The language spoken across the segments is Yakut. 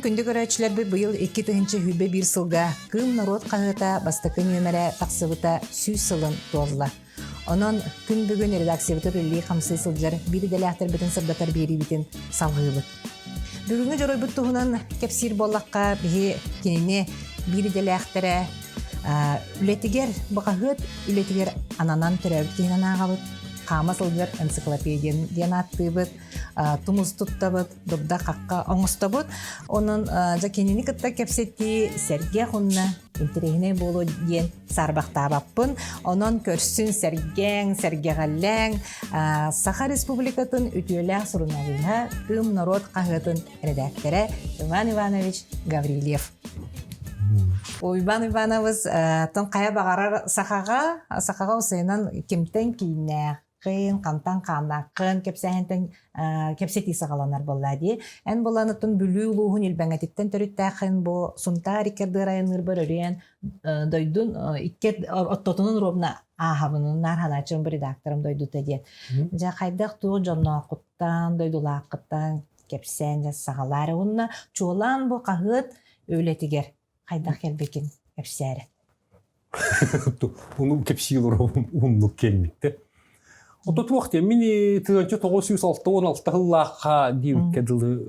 Күндү көрөөччүлэрбит быйыл 2021 сылга Кыым норуот хаһыата бастакы нүөмэрэ тахсыбыта 100 сылын туолла. Онон күн бүгүн редакциябытыгар үлэлии-хамсыы сылдьар биир идэлээхтэрбитин сырдатар биэриибитин салҕыыбыт. Бүгүҥҥү дьоруойбут туһунан кэпсиир буоллахха, биһи кинини биир идэлээхтэрэ үлэтигэр, бу хаһыат үлэтигэр ананан төрөөбүт киһинэн ааҕабыт. Хаама сылдьар энциклопедия диэн ааттыыбыт, тумус туттабыт, дурда хахха оҥостобут. Онон дьэ кинини кытта кэпсэтии сэргэх уонна интэриэһинэй буолуо диэн саарбахтаабаппын. Онон көрсүн сэргээҥ, сэргэҕэлээҥ Саха Республикатын үтүөлээх суруналыыһа, Кыым норуот хаһыатын эрэдээктэрэ Иван Иванович Гаврильев. Иван Иванович тон хайа баҕарар сахаҕа, сахаҕа усайынан кимтэн кииннээх хантан хааннааххын кэпсээһинтэн кэпсэтии саҕаланар буолла дии. Эн буланытын Бүлүү улууһун Илбэҥэтиттэн төрүттээххин бу Сунтаар иккэрдыар айанныырбар өрүйэн дойдун икки оттотунун ровно ааһабынын наар ханааччым бу редакторым дойдута диэн. Дьэ хайдах туох дьоннооххуттан, дойдулааххыттан кэпсээн дьэ саҕалаары уонна чуолаан бу хаһыат үлэтигэр хайдах кэлбикин кэпсээрэ. Ону кэпсии олоробун уһуннук кэлбиттэ. Ото туох диэн мин 1966 сыллаахха диэбиккэ дылы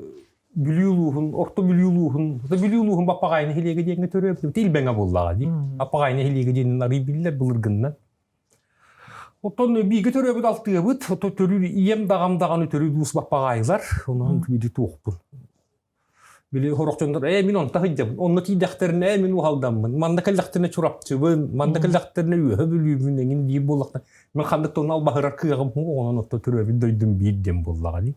Бүлүү улууһун, Орто Бүлүү улууһун, Бүлүү улууһун Баппаҕай нэһилиэгэ диэҥҥэ төрөөбүтүм. Илбэҥэ буоллаҕа дии. Баппаҕай нэһилиэгэ диэнин арый биллэр былыргыннан. Оттон бииргэ төрөөбүт алтыабыт, ото төрүүр ийэм даҕам даҕаны төрүү уус Баппаҕайылар. Онон биири туохпун. Били сорох дьоннор ээ мин онто сылдьабын, онно тиийдэхтэринэ ээ мин уһалдаммын, манна кэллэхтэринэ Чурапчыбын, манна кэллэхтэринэ Үөһэ Бүлүүбүн эҥин диир буоллахтар. Мин ханнык да албаһырар кыаҕым онон отто төрөөбүт дойдум биир диэн буоллаҕа дии.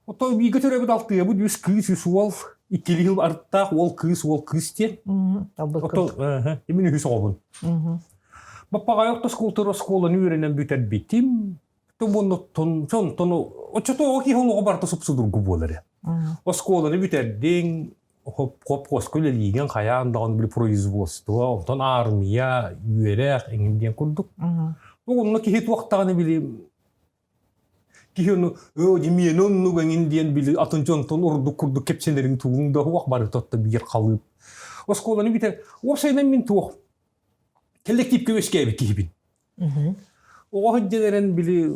Оттон бииргэ төрөөбүт алтыабыт үс кыыс, үс уол, иккилии сыл арыттаах уол кыыс, уол кыыс диэн. Оттон мин үһүс оҕобун. Баппаҕай орто оскуолатыгар оскуоланы үөрэнэн бүтэрбитим. Тумунуттун, сонтон оччотооҕу киһи олоҕо барыта супсудургу буолар ээ. Оскуоланы бүтэрдиҥ, хоп-хопхуоска үлэлиигин хайаан даҕаны били производство, онтон армия, үөрэх эҥин диэн курдук. Онно киһи туох даҕаны били киһи ону өө димиэни оннук эҥин диэн били атын дьонтон ордук курдук кэпсэнэрин тугуҥ да уох барыта отто биир халыып. Оскуоланы бүтэр уопсайынан мин туох коллективка үөскээбит киһибин. Оҕо сылдьан эрэн били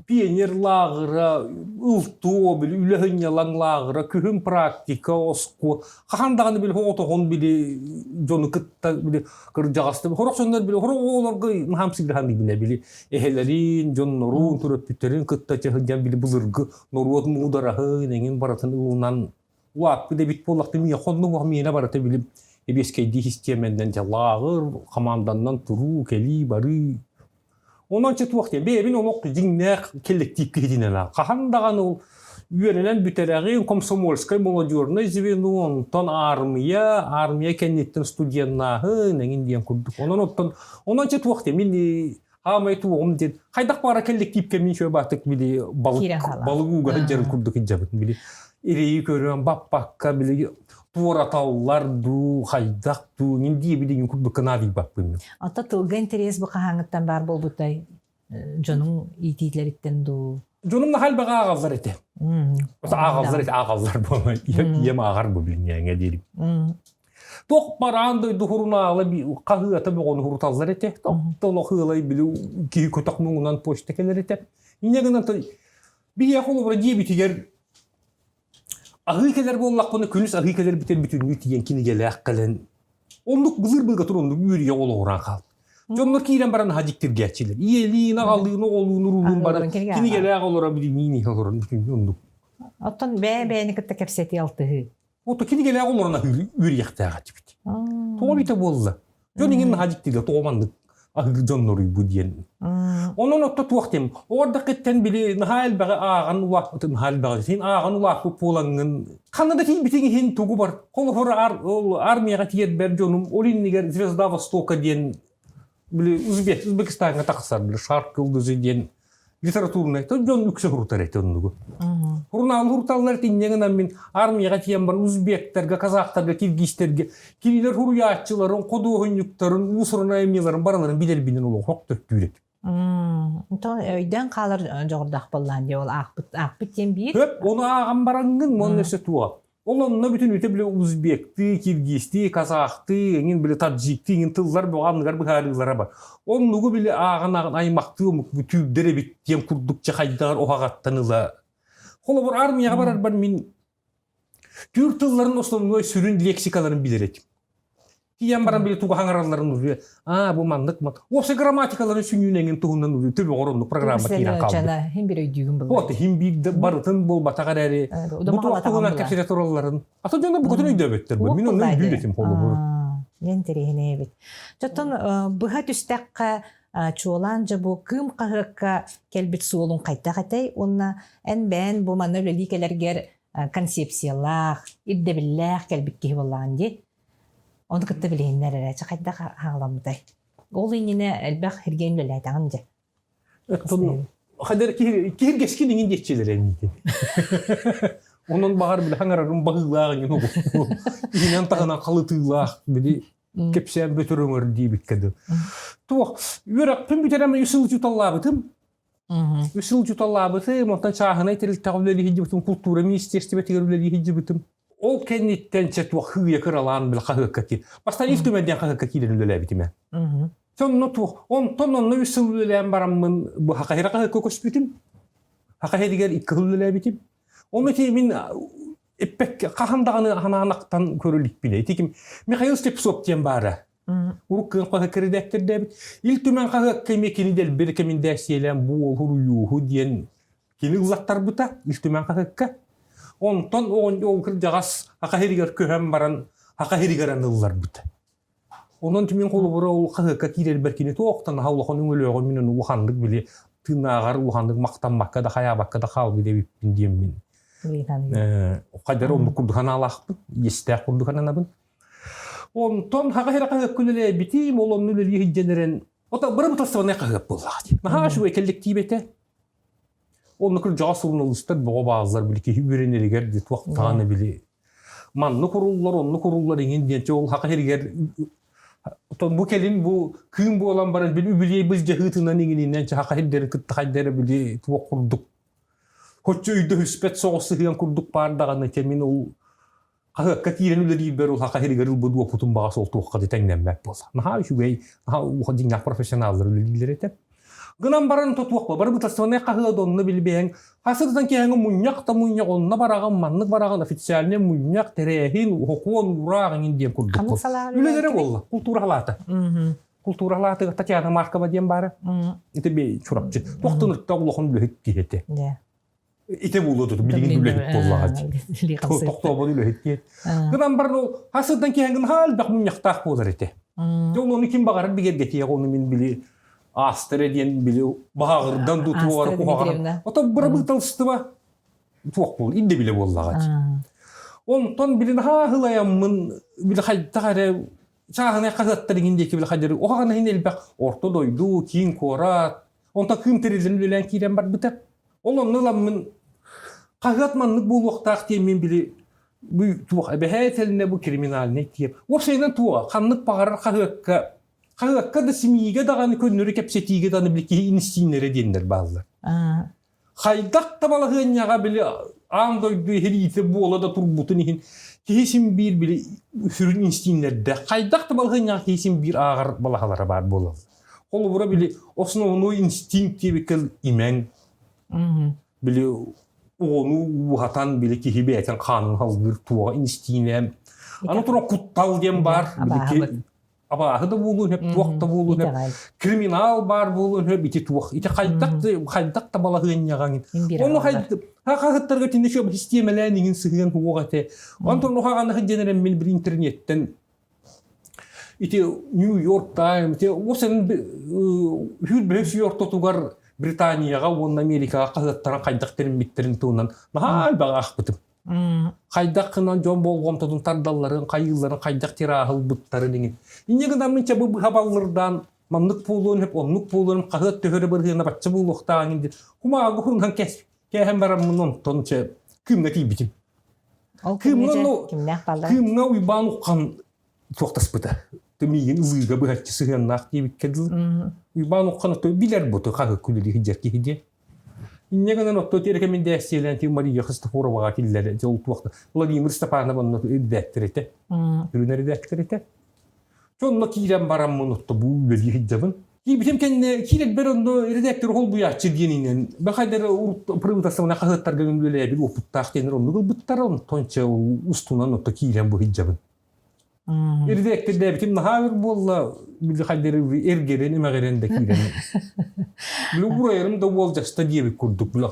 пионер лааҕыра, ылтуо, били үлэ сынньалаҥ лааҕыра, күһүн практика, оскуола. Хаһан даҕаны били оҕотоҕун били дьону кытта били кырдьаҕастар, сорох дьоннор били сорох оҕолорго наһаа сыгыһан били эһэлэрин, дьоннорун, төрөппүттэрин кытта сылдьан били былыргы норуот муудараһын эҥин барытын ылынан Улааппыт эбит буоллахтыы миэ хоннук миэнэ барыта билим эбиэскэйдии систиэмэннэн дьэ лааҕыр хамаанданнан туруу кэлии барыы онон чэ туох диэн бэйэбин олох дьиҥнээх коллектив киһитинэн аа хаһан даҕаны ол үөрэнэн бүтэрэҕин комсомольскай молодежнай звено онтон аармыйа аармыйа кэнниттэн студеннааһын эҥин диэн курдук онон оттон онон чэ туох диэн мин Аамай туоҕум диэн хайдах баара коллективка мин шөй баатык били балык балык ууга сылдьарын курдук сылдьабыт били ирэйи көрөн баппакка били туораталлар дуу хайдах дуу мин дии билигин курдук кынаадыйбаппын мин. Ата тылга интерес бу хаһааҥыттан баар буолбутай дьонуҥ иитиилэриттэн дуу? Дьонум нахал баҕа ааҕаллар этэ. Ааҕаллар этэ ааҕаллар буолла. Ийэм ааҕар бу билиҥҥэ диирим. Туох бараан дойду хурунаала хаһыата бөҕөнү хуруталлар этэ. Толох ыалай били киһи көтөх муҥунан почта кэлэр этэ. Инньэ гынан биһиэхэ холобура дьиэбитигэр аһыы кэлэр буоллахпына күнүс аһыы кэлэрбитин бүтүннүү тиийэн кинигэлээх кэлэн оннук былыр былга тур оннук үөрүйэх олоҕуран хаалбыт. Дьоннор киирэн баран наһаа дьиктиргээччилэр. Ийэлиин, аҕалыын, оҕолуун, уруулуун баран кинигэлээх олорон билиниин иһэ олорон бүтүннүү оннук. Оттон бэйэ-бэйэни кытта кэпсэтии алтыһыы. Ото кинигэлээх олорон аһыыр үөрүйэхтээх этибит. Тоҕо эбитэ буолла? Дьон иҥин наһаа дьиктилэр тоҕо маннык аһыыр дьонноруй бу диэн. Онон отто туох диэм, оҕордаххыттан били наһаа элбэҕи ааҕан улааппытын наһаа элбэҕи син ааҕан улааппыт буолаҥҥын ханна да тиийбитиҥ иһин тугу бар холобур ол армияҕа тиийэрбэр дьонум ол иннигэр Звезда Востока диэн били Узбек Узбекистаҥҥа тахсар били Шарк Йылдызы диэн литературнай то дьон үксэ хурутар этэ оннугу. Журнал хуруталлар итиннэ гынан мин армияҕа тиийэн баран узбектарга, казахтарга, киргизтэргэ кинилэр хуруйааччыларын, худуоһунньуктарын, уус-уран айымньыларын барыларын билэрбинэн олох төттүүр этим. Онтон өйдөөн хаалар дьоҕурдаах буоллаан дии ол аахпыт аахпыт диэн биир. Хөп, ону ааҕан бараҥҥын уонна өссө туох. Ол онно бүтүн үтэ били узбектыы, киргизтии, казахтыы, эҥин били таджиктыы эҥин тыллар бөҕө анныгар быһаарыылара бар. Оннугу били ааҕан-ааҕан аймахтыы омук бу түүрдэр эбит диэн курдук чэ хайдаҕар уһаҕаттан ыла. Холобур, армияҕа барарбар мин Түүр тылларын основной сүрүн лексикаларын билэр этим. Тиийэн баран били тугу хаҥаралларын уруйа, аа бу маннык уопсай грамматикаларын сүнньүн эҥин туһунан уруйа төбөҕөр оннук программа киирэн хаалбыт. Хин бир өйдүүгүн булла. Вот хин биир барытын буолбатах эрээри бу туох туһунан кэпсэтэ туралларын. Атын дьоннор букатын өйдөөбөттөр бу. Мин онно өйдүүр этим холобур. Дьэн интэриэһинэй эбит. Чоттон быһа түстэххэ чуолаан дьэ бу Кыым хаһыакка кэлбит суолуҥ хайдах этэй уонна эн бэйэн бу манна үлэлии кэлэргэр концепциялаах, ирдэбиллээх кэлбит киһи буоллаҕын дии. Ону кытта билиһиннэр эрэ, чэ хайдах хаҕаламмытай? Ол иннинэ элбэх сиргэ үлэлээтэҕин дьэ. Хадер киһиргэскин иҥин диэччилэр эмиитин. Онон баҕар били хаҥарарым баһыылаах иҥин оҕу. Иһинэн таһынан халытыылаах били кэпсээн бөтөр өҥөр диэбиккэ дыл. Туох үөрэхпин бүтэрэн үс сыл учууталлаабытым. Үс сыл учууталлаабытым, онтон чааһынай тэрилтэҕэ үлэлии сылдьыбытым, култуура министиэристибэтигэр үлэлии сылдьыбытым. Ол кэнниттэн чэ туох хыыйа кыралаан били хаһыакка киир. Бастаан Ил Түмэн диэн хаһыакка киирэн үлэлээбитим ээ. Сонно туох, онтон онно үс сыл үлэлээн бараммын бу Хахаһира хаһыакка көспүтүм. Хахаһиригэр икки сыл үлэлээбитим. Ону ити мин эппэккэ хаһан даҕаны ханаанахтан көрө иликпинэ. Ити ким Михаил Слепцов диэн баара. Уруккун хаһыакка редактордээбит. Ил Түмэн хаһыакка эмиэ кини дэлби рекомендациялаан бу ол суруйууһу диэн кини ыллаттарбыта Ил Түмэн хаһыакка. Онтон ол кырдьаҕас Аха сиригэр көһөн баран Аха сиригэр анылларбыта. Онон түмэн холобура ол хаһыакка киирэрбэр кини туохтан аһа улахан өҥөлөөҕүн мин ону улаханнык били тыынааҕар улаханнык махтаммакка да хайаабакка да хаалбыт эбиппин диэммин. Хайдары оннук курдук санаалаахпын, иэстээх курдук сананабын. Онтон хаҕа сирэ хаһыакка үлэлээбитим, ол онно үлэлии сылдьан эрэн, ото бырабыыталыстыбаннай хаһыат буоллаҕа дии. Наһаа үчүгэй кэллэктиип этэ. Онно кырдьаҕас суруналыыстар бөҕө бааллар били киһи үөрэнэригэр дии туох даҕаны били маннык уруллар, оннук уруллар иҥин диэн ол хаха сиригэр Оттон бу кэлин бу кыым буолан баран били үбүлүөй былдьаһыытынан иҥининэн хаха сирдэрин кытта хайдара били туох курдук хоччу өйдөһүспэт соҕус сыһыан курдук баар даҕаны мин ол хаһыакка киирэн үлэлиирбэр ол хаха сиригэр ылбыт уопутум баҕас ол туохха да тэҥнэммэт буолла. Наһаа үчүгэй, наһаа улахан дьиҥнээх профессионаллар үлэлииллэр этэ. Гынан баран тотуохпа бары бытарсыбанай хаһыат онно билбэһэҥ хасырдан киэһэҥи мунньах да мунньах онно бараҕын маннык бараҕын официальный мунньах тэрээһин хокуон уураах иҥин диэн курдук үлэлэрэ буолла култуура халаата култуура халаатыгар Татьяна Маркова диэн баара ити би Чурапчы туохтан ыртаах улахан үлэһит киһи этэ Ити буолуо тут билигин үлэһит буоллаҕа дии. Тохтообот үлэһит диэн. Гынан баран ол хасырдан киһэҥин хаалбах мунньахтаах буолар этэ. Дьэ ол ону ким баҕарар бигэргэтиэх ону мин били аастара диэн били баҕаҕырдан дуу туоҕар куһаҕан. Ото бырабыыталыстыба туох буол ирдэбилэ буоллаҕа дии. Онтон били наһаа ыһылайаммын били хайдах эрэ чааһынай хаһыаттар иҥин диэки били хайдары уһаҕан иһин элбэх орто дойду, киин куорат, онтон кыым тэриллэн үлэлээн киирэн барбыта. Ол онно ыламмын хаһыат маннык буолуохтаах диэммин били бу туох эбэһээтэлинэ бу криминальный тиэп. Уопсайынан туоҕа ханнык баҕарар хаһыакка хаһыакка да СМИ-гэ даҕаны көннөрү кэпсэтиигэ даҕаны били киһи инстииннэрэ диэннэр бааллар. Хайдах да балаһыанньаҕа били аан дойду иһириитэ буола да турбутун иһин киһи син биир били сүрүн инстииннэрдээх хайдах да балаһыанньаҕа киһи син биир ааҕар балаһалара баар буолаллар. Холобура били основной инстинкт диэбиккэ имэҥ били оҕону ууһатан били киһи бэйэтин хаанын халгыыр туоҕа инстиинэ аны туран куттал диэн баар били абааһы да буолуон сөп туох да буолуон сөп криминал баар буолуон сөп ити туох ити хайдах да хайдах да балаһыанньаҕаҥ ону хаһыттарга тинни шөп систиэмэлээн иҥин сыһыан уох этэ онтон ухаҕаны сылдьан эрэн мин бир интернеттен Ити Нью-Йорк Тайм, ити уопсайынан үһүр сүйэ ортотугар Британияҕа уонна Америкаҕа хаһыаттара хайдах тэриммиттэрин туһунан наһаа элбэҕи аахпытым. Хайдах гынан дьон болҕомтотун тардалларын, хайыылларын, хайдах тирааһылбыттарын иҥин. Инньэ гынан мин чэ бу быһа баллырдаан маннык буолуон сөп, оннук буолуон хаһыат төһөрө бырыһыана бачча буолуохтааҕын иҥин диэн кумааҕы уһунан кээһэн бараммын онтон чэ Кыымҥа тиийбитим. Ол кимҥэ кимнээх бааллар? Кыымҥа Уйбаан Уххан туохтаспыта. Миигин ылыыга быһаччы сыһыаннаах диэбиккэ дылы. Уйбаан Уххан отто билэр буту хаһы күлүлү сылдьар киһи диэн. Инньэ гынан отто рекомендациялаан ти Мария Христофороваҕа киллэрэ дьол туохта Владимир Степанов онно редактор этэ. Үрүн редактор этэ. Сонно киирэн бараммын отто бу үлэлии сылдьабын. Киирбитим кэннэ киирэрбэр онно редактор холбуйааччы диэнинэн бахайдар правительствоны хаһыаттарга үлэлээбит уопуттаах диэннэр оннук ылбыттар онтон чэ устунан отто киирэн бу сылдьабын. Редактордээбитим наһаа өр буолла, били хайдары эргэрэн эмэҕирэн да киирэн. Били уурайарым да уолдьаста диэбит курдук били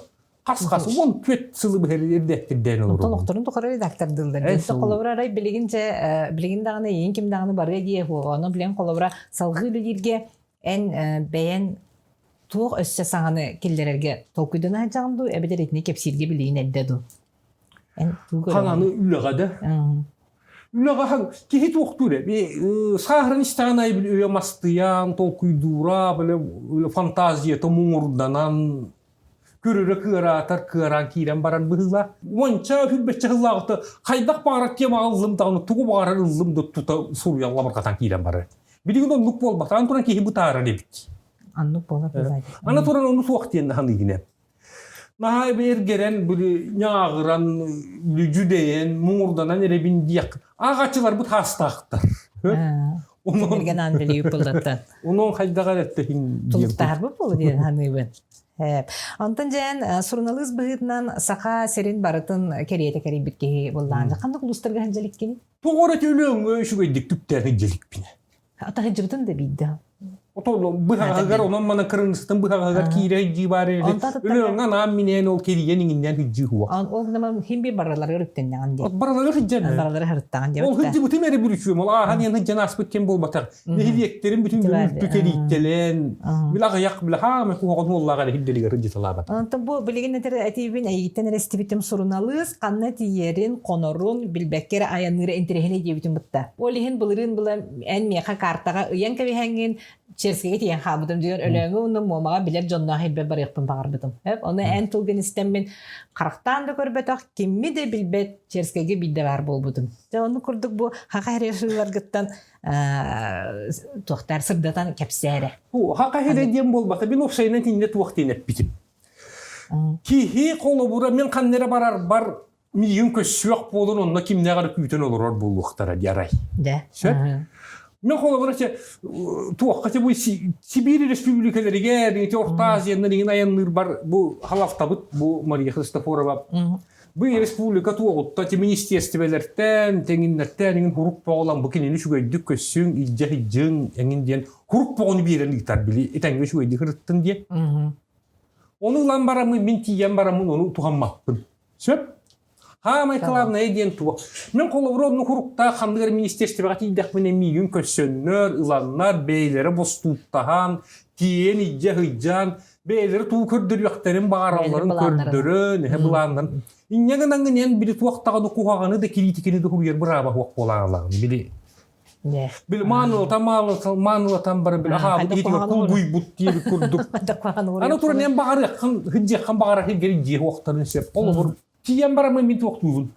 хас-хас 14 сылы быһа редактордээн Онтон олоробун. охторун тухары редактордыыллар диэн. Холобура арай билигин дьэ билигин даҕаны эйигин ким даҕаны барыа диэ суоҕа. Ону билэн холобура салҕыы үлэлииргэ эн бэйэн туох өссө саҥаны киллэрэргэ толкуйдана сылдьаҕын дуу эбэтэр итини кэпсииргэ билигин эрдэ дуу? Эн тугу көрөҕүн? Хаҥаны үлэҕэ да Үлэҕэ киһи туохтуур ээ сааһыран истэҕин аайы били өйө мастыйан, толкуйдуура, били фантазията муҥурданан, көрөрө кыараатар кыараан киирэн баран быһыылаах. Уонча сүүрбэччэ сыллааҕыта хайдах баҕарар темаҕа ыллым даҕаны тугу баҕарар ыллым да тута суруйан лабырҕатан киирэн барар. Билигин оннук буолбатах. Аны туран киһи бытаарар эбит. Оннук буолар Аны туран ону суох диэн ханыгына. Наһаа эргэрэн, били ньааҕыран, дьүдэйэн, муҥурданан эрэбин диэх. Ааҕааччыларбыт хаастаахтар. Онон аан билии буллаттан. Онон хайдаҕар эттэһин Тулуктаһарбыт буолу диэн ханыыбын. Онтон дьээн суруналыыс быһыытынан саха сирин барытын кэриэтэ кэрийбит киһи буллаан. Ханнык улуустарга сылдьаликкин? Тоҕо эрэ төлөөҥҥө үчүгэйдик түптээн сылдьаликпин. Атаһыдьыбытын да биирдэ. Отон быһаҕаһыгар онон манан кырыҥсытын быһаҕаһыгар киирэ дии баар эри. Өлөөҥҥө анаан минээн ол кирийэн иҥиннээн хыдьыы хуа. Ол гынан хим бир бараларыгар үктэннэҕин диэн. Бараларыгар хыдьан. Баралары харыттаҕын диэн. Ол хыдьыбытым эрэ бүрүчүөм. Ол ааһан иэн хыдьан ааспыт кем буолбатах. Нэһилиэктерин бүтүн үлтү кэрийтэлэн, бил аҕыйах бил хаамай куһаҕан уоллаах эрэ хидделигэр хыдьыталаабат. Онтон бу билигин этэр этиибин эйигиттэн эрэ истибитим суруналыыс ханна тиийэрин, хонорун билбэккэ эрэ айанныыра интэриэһинэй диэбитим бытта. Ол иһин былырыын была эн миэхэ картаҕа ыйан кэбиһэҥҥин Черскэйгэ тиийэн хаалбытым дьиҥэр Өлөөҥҥө уонна Муомаҕа билэр дьонноох ирбэр барыахпын баҕарбытым. Ону эн тылгын истэммин харахтаан да көрбөтөх, кимми да билбэт Черскэйгэ биирдэ баар буолбутум. Дьэ ону курдук бу хаха сырыыларгыттан туохтаар сырдатан кэпсээрэ. Хаха хирэ диэн буолбата мин уопсайынан кинини туох диэн эппитим. Киһи холобура мин ханна эрэ барарбар миигин көссүөх буолан онно кимнээҕэр күүтэн олорор буолуохтара диарай. Да. Сөп? Мен холобура че туохха че бу Сибиир республикаларыгар ити Орто Азиянан иҥин айанныырбар бу халафтабыт бу Мария Христофорова бу республика туоҕутта ти министерствелэртэн тэҥиннэртэн иҥин хурук боҕолан бу кинини үчүгэйдик көссүҥ илдьэ сылдьыҥ эҥин диэн хурук боҕону биэрэн ыытар били этэҥҥэ үчүгэйдик ырыттын диэн. Ону ылан бараммын мин тиийэн бараммын ону туһаммаппын. Сөп? Хаамай главное диэн туох. Мин холобура онну хуруктаах ханнык эрэ министерствоҕа тиийдэхпинэ миигин көрсөннөр, ыланнар, бэйэлэрэ бостууктаһан, тиийэн илдьэ сылдьан, бэйэлэрэ туу көрдөрүөхтэрин баҕаралларын көрдөрөн, эһэ былааннарын. Инньэ гынаҥҥын эн били туох даҕаны куһаҕаны да кириитикэни да суруйар бырааба суох буолаалаҕын били. Били маанылатан маанылатан маанылатан баран били аһаабыт иһитигэр кулгуйбут диэбит курдук. Аны туран эн баҕарыаххын сылдьыаххын баҕарар сиргэр дьиэ уохтарын сөп. Холобур тиийэн бараммын мин туохтуубун.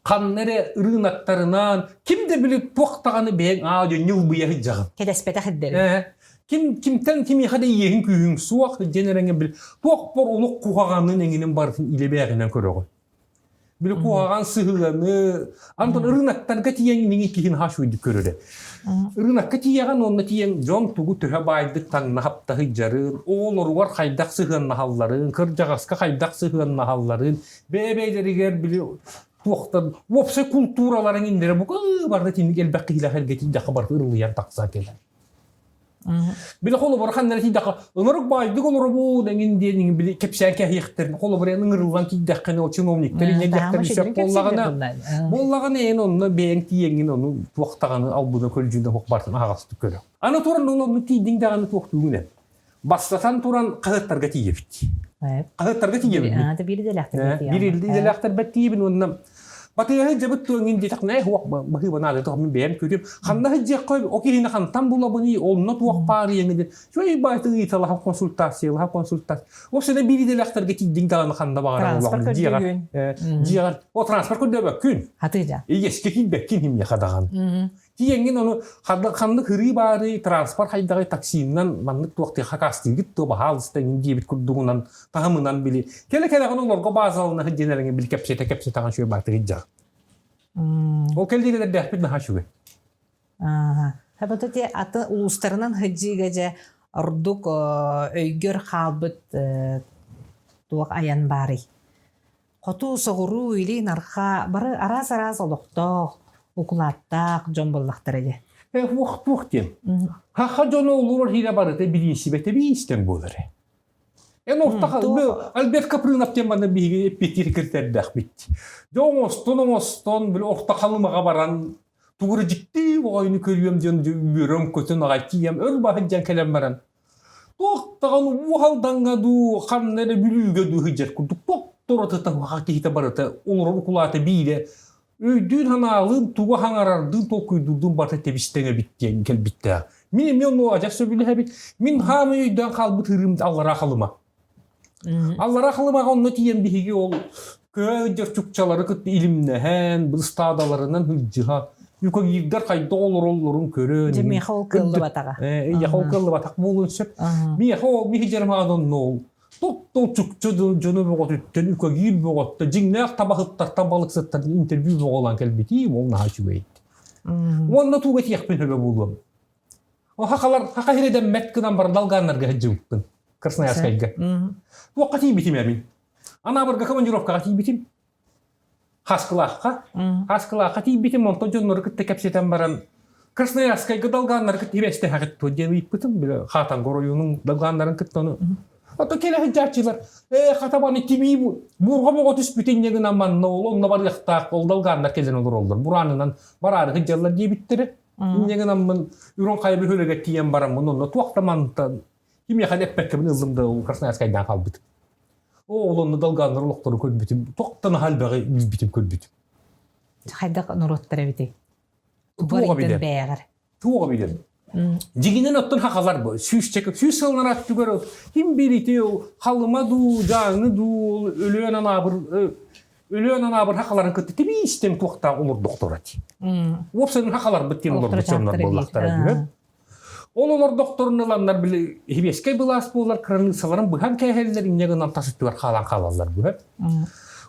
Ханна эрэ ырыынактарынан ким да били туох даҕаны бэйэҥ аа дьэ ньылбыйа сылдьаҕын. Кэтэспэтэх ирдэрин. Ким кимтэн кимиэхэ да иэһин күүһүҥ суох диэн эрэҥҥэ били туох бор олох куһаҕанын эҥинин барытын илэ бээҕинэн көрөҕүн. Били куһаҕан сыһыаны, антон ырыынактарга тиийэн иниҥи киһин хааш үйдүк көрөрө. Ырыынакка тиийэҕин уонна тиийэн дьон тугу төһө баайдык таҥна хаптаһыйдьарын, оҕолоругар хайдах сыһыаннаһалларын, кырдьаҕаска хайдах сыһыаннаһалларын, бэйэ-бэйэлэригэр били туохтан уопсай култуураларын иннэрэ бука барыта тинник элбэх киһилээх эргэ тиийдэххэ барыта ырылыйан тахса кэлэр. Били холобура ханна тиийдэххэ ынырык баайдык олоробун эҥин диэн били кэпсээн кэһиэхтэрин холобура эн ыҥырыллан тиийдэххинэ ол чиновниктар инньэ диэхтэрин сөп буоллаҕына буоллаҕына эн онно бэйэҥ тиийэҥҥин ону туох даҕаны албына көлдьүнэ суох бартын аһаҕастык көрө. Аны туран ол онно тиийдиҥ даҕаны туохтуугун эн. Бастатан туран хаһыаттарга тиийэбит. Хаһыаттарга тиийэбит. Биир идэлээхтэр Биир идэлээхтэрбэр тиийэбин уонна Батыһы дьабыт туоҥин диэтэхнэ хуох баһыыба наада туох мин бэйэм күтүм ханна сылдьыахха о киһини хантан булабыный онно туох паарыйаҥы диэн чуй баайты ыйыталаһа консультациялаһа консультация Вообще биир идэлээхтэргэ тиийдиҥ даҕаны ханна баҕарар Транспорт дьиэҕэр дьиэҕэр о транспорт көрдөөбөккүн Хатыыда. Иэскэ киирбэккин химиэхэ даҕаны. Тиийэҥҥин ону ханнык ырыы баарый, транспорт хайдаҕый таксиннан маннык туохтыы хакаастыыгыт дуо баһаалыста иҥин диэбит курдугунан таһымынан били кэлэ-кэлэҕин олорго баазалана сылдьан эрэҥин били кэпсэтэ кэпсэтэҕин үчүгэй баатыгыт дьаҕ. Ол кэллиэгэлэрдээхпит наһаа үчүгэй. Хабата те аты улуустарынан сылдьыыга дьэ ордук өйгөр хаалбыт туох айан баарый? Хоту, соҕуруу, илин, арҕаа бары араас-араас олохтоох, укулааттаах дьон буоллахтара дии. Э, туох диэн. Хаха дьоно олорор иһирэ барыта бириинсибэтэ биистэн буолар. Эн ортах Альберт Капрынов диэн манна биһиги эппиэттиир киртэрдэхпит. Дьэ оҥостон оҥостон били орто халымаҕа баран тугу дьикти оҕойну көрүөм диэн үөрөм көтөн аҕай тиийэм өр баһыдьан кэлэн баран Туох даҕаны уһалдаҥҥа дуу, ханна эрэ Бүлүүгэ дуу сылдьар курдук тохторо саха киһитэ барыта олорор укулаата биирэ өйдүүн-санаалыын тугу хаҥарардыын толкуйдуурдуун барыта тэбистэҥ эбит диэн кэлбиттээх. Мин эмиэ ону адьас сөбүлэһэбит. Мин хаамый өйдөөн хаалбыт ырыым аллараа халыма. Аллараа Халымаҕа онно тиийэн биһиги ол көһө сылдьар чукчалары кытта илимнэһэн, ыстаадаларынан сылдьыһа, юкагирдар хайдах олороллорун көрөн. Дьэ, миэхэ ол кыаллыбатаҕа. Эйиэхэ ол кыаллыбатах буолуон сөп. Миэхэ ол миһи дьармаан онно ол тоттол чукча дьону бөҕөтүттэн үкэгиир бөҕөттө дьиҥнээх табаһыттартан балыксыттартан интервью бөҕөлөөн кэлбитии ол наһаа үчүгэй. Уонна туга этиэхпин сөбө буолуом. Хахалар хаха сирэдэммэт гынан баран далгааннарга сылдьыбыппын Красноярскайга. Туохха тиийбитим эбин. Анаабырга командировкаҕа тиийбитим. Хаскылаахха. Хаскылаахха тиийбитим, онтон дьоннору кытта кэпсэтэн баран Красноярскайга далгааннары кытта ибэстэһэҕит дуо диэн ыйыппытым. Бile Хаатанга оройуонун далгааннарын кытта ону. Ото кэлэ сылдьааччылар, ээ хатабаны тибии буурҕа боҕо түспүт инньэ гынан манна ол онно барыахтаах ол далгааннар кэлэн олороллор. Бураанынан бараары сылдьаллар диэбиттэрэ. Инньэ гынаммын Үрүҥ Хайа бөһүөлэгэр тиийэн бараммын онно туох да мантан кимиэхэ да эппэккэбин ыллым да ол Красноярскайдаан хаалбытым. Ол онно долгааннар олохтору көрбүтүм, туох да наһаа элбэҕи билбитим көрбүтүм. Хайдах норуоттар эбитий? Туоҕа билэр. бэйэҕэр. Туоҕа билэр. Дьигинэн оттон хахалар бу. Сүүсчэкэ сүүс сыллар аттыгар ким бирити халыма дуу, дьааҥы дуу, Өлөөн Анаабыр Өлөөн Анаабыр хахаларын кытта тибиистэн туохтаах олордохторо ти. Уопсайынан хахаларбыт диэн олорбут дьоннор буоллахтара үһү. Ол олордохторун ыланнар били хибиэскэй былаас буолар кыраныыссаларын быһан кээһэллэр инньэ гынан тас өттүгэр хаалан хаалаллар быһа.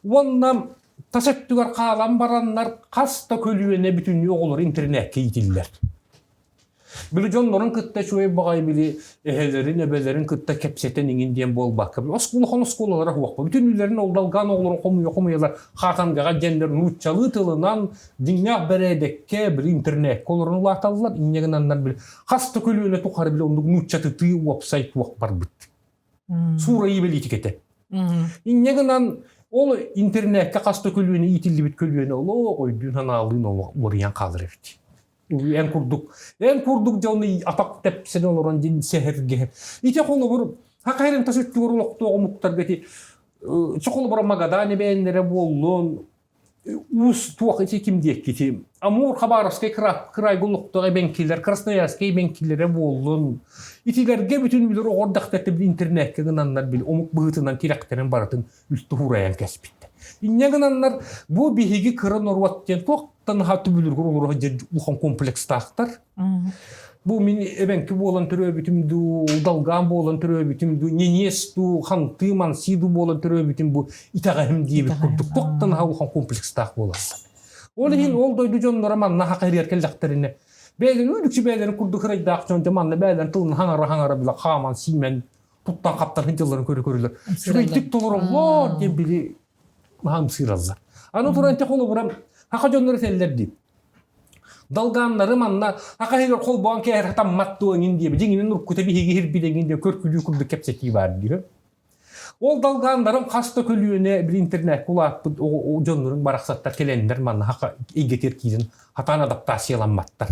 Уонна тас өттүгэр хаалан бараннар хас да көлүөнэ бүтүннүү оҕолору интернеккэ иитиллэр. Били дьоннорун кытта үчүгэй баҕайы били эһэлэрин, эбэлэрин кытта кэпсэтэн иҥин диэн буолбакка, улахан оскуолалара суохпа. Бүтүн үлэлэрин олдалгаан оҕолорун хомуйа-хомуйалар хаатангаҕа дьэннэр нууччалыы тылынан дьиҥнээх бэрээдэккэ били интернеккэ олорон улааталлар. Инньэ гынаннар били хас да көлүөнэ тухары били оннук нууччатытыы уопсай туох барбыт. Суурайыы бэлиитикэтэ. Инньэ гынан ол интернеккэ хас да көлүөнэ иитиллибит көлүөнэ олох өйдүүн-санаалыын олох уларыйан хаалар эбит. Эн курдук, эн курдук дьону атах тэпсэн олорон дин сэһэргэһэр. Ити холобур, хакайрын тас өттүгэр олохтоох омуктарга ити холобура Магадан эбээннэрэ буоллун, уус туох ити ким диэккити Амур Хабаровскай кырайга олохтоох эбэҥкилэр, Красноярскай эбэҥкилэрэ буоллун, итилэргэ бүтүн билэр оҕордахтар интернеккэ гынаннар били омук быһыытынан тирэхтэрин барытын үлтү хуурайан кэспиттэр. Инньэ гынаннар бу биһиги кыра норуот диэн туохтан наһаа түбүлүргүр олоро сылдьар улахан комплекстаахтар. Бу мин эбэҥки буолан төрөөбүтүм дуу, удалгаан буолан төрөөбүтүм дуу, ньиниэс дуу, хантыы мансыы дуу буолан төрөөбүтүм бу итэҕэһим диэбит курдук туохтан наһаа улахан комплекстаах буолаллар. Ол иһин ол дойду дьонноро манна хакырыар кэллэхтэринэ бэйэлэрин үгүчү бэйэлэрин курдук ырайдаах дьон дьэ манна бэйэлэрин тылын хаҥара-хаҥара била хааман сиимэн туттан хаптан сылдьалларын көрө-көрөлөр. Үчүгэйдик толороллор диэн били маһамсыыраллар. Аны туран те холобура хаха дьоннор этэллэр дии. Далгааннары манна хаха иһигэр холбоон кээһэр хатаммат дуо иҥин диэби дьиҥинэн уруккута биһиги иһирбит диэн көркүлүү курдук кэпсэтии баар дии. Ол далгааннарым хас да көлүөнэ били интернетке улааппыт дьоннорун барахсаттар кэлэннэр манна хаха эйгэтигэр киирэн хатаан адаптацияламматтар.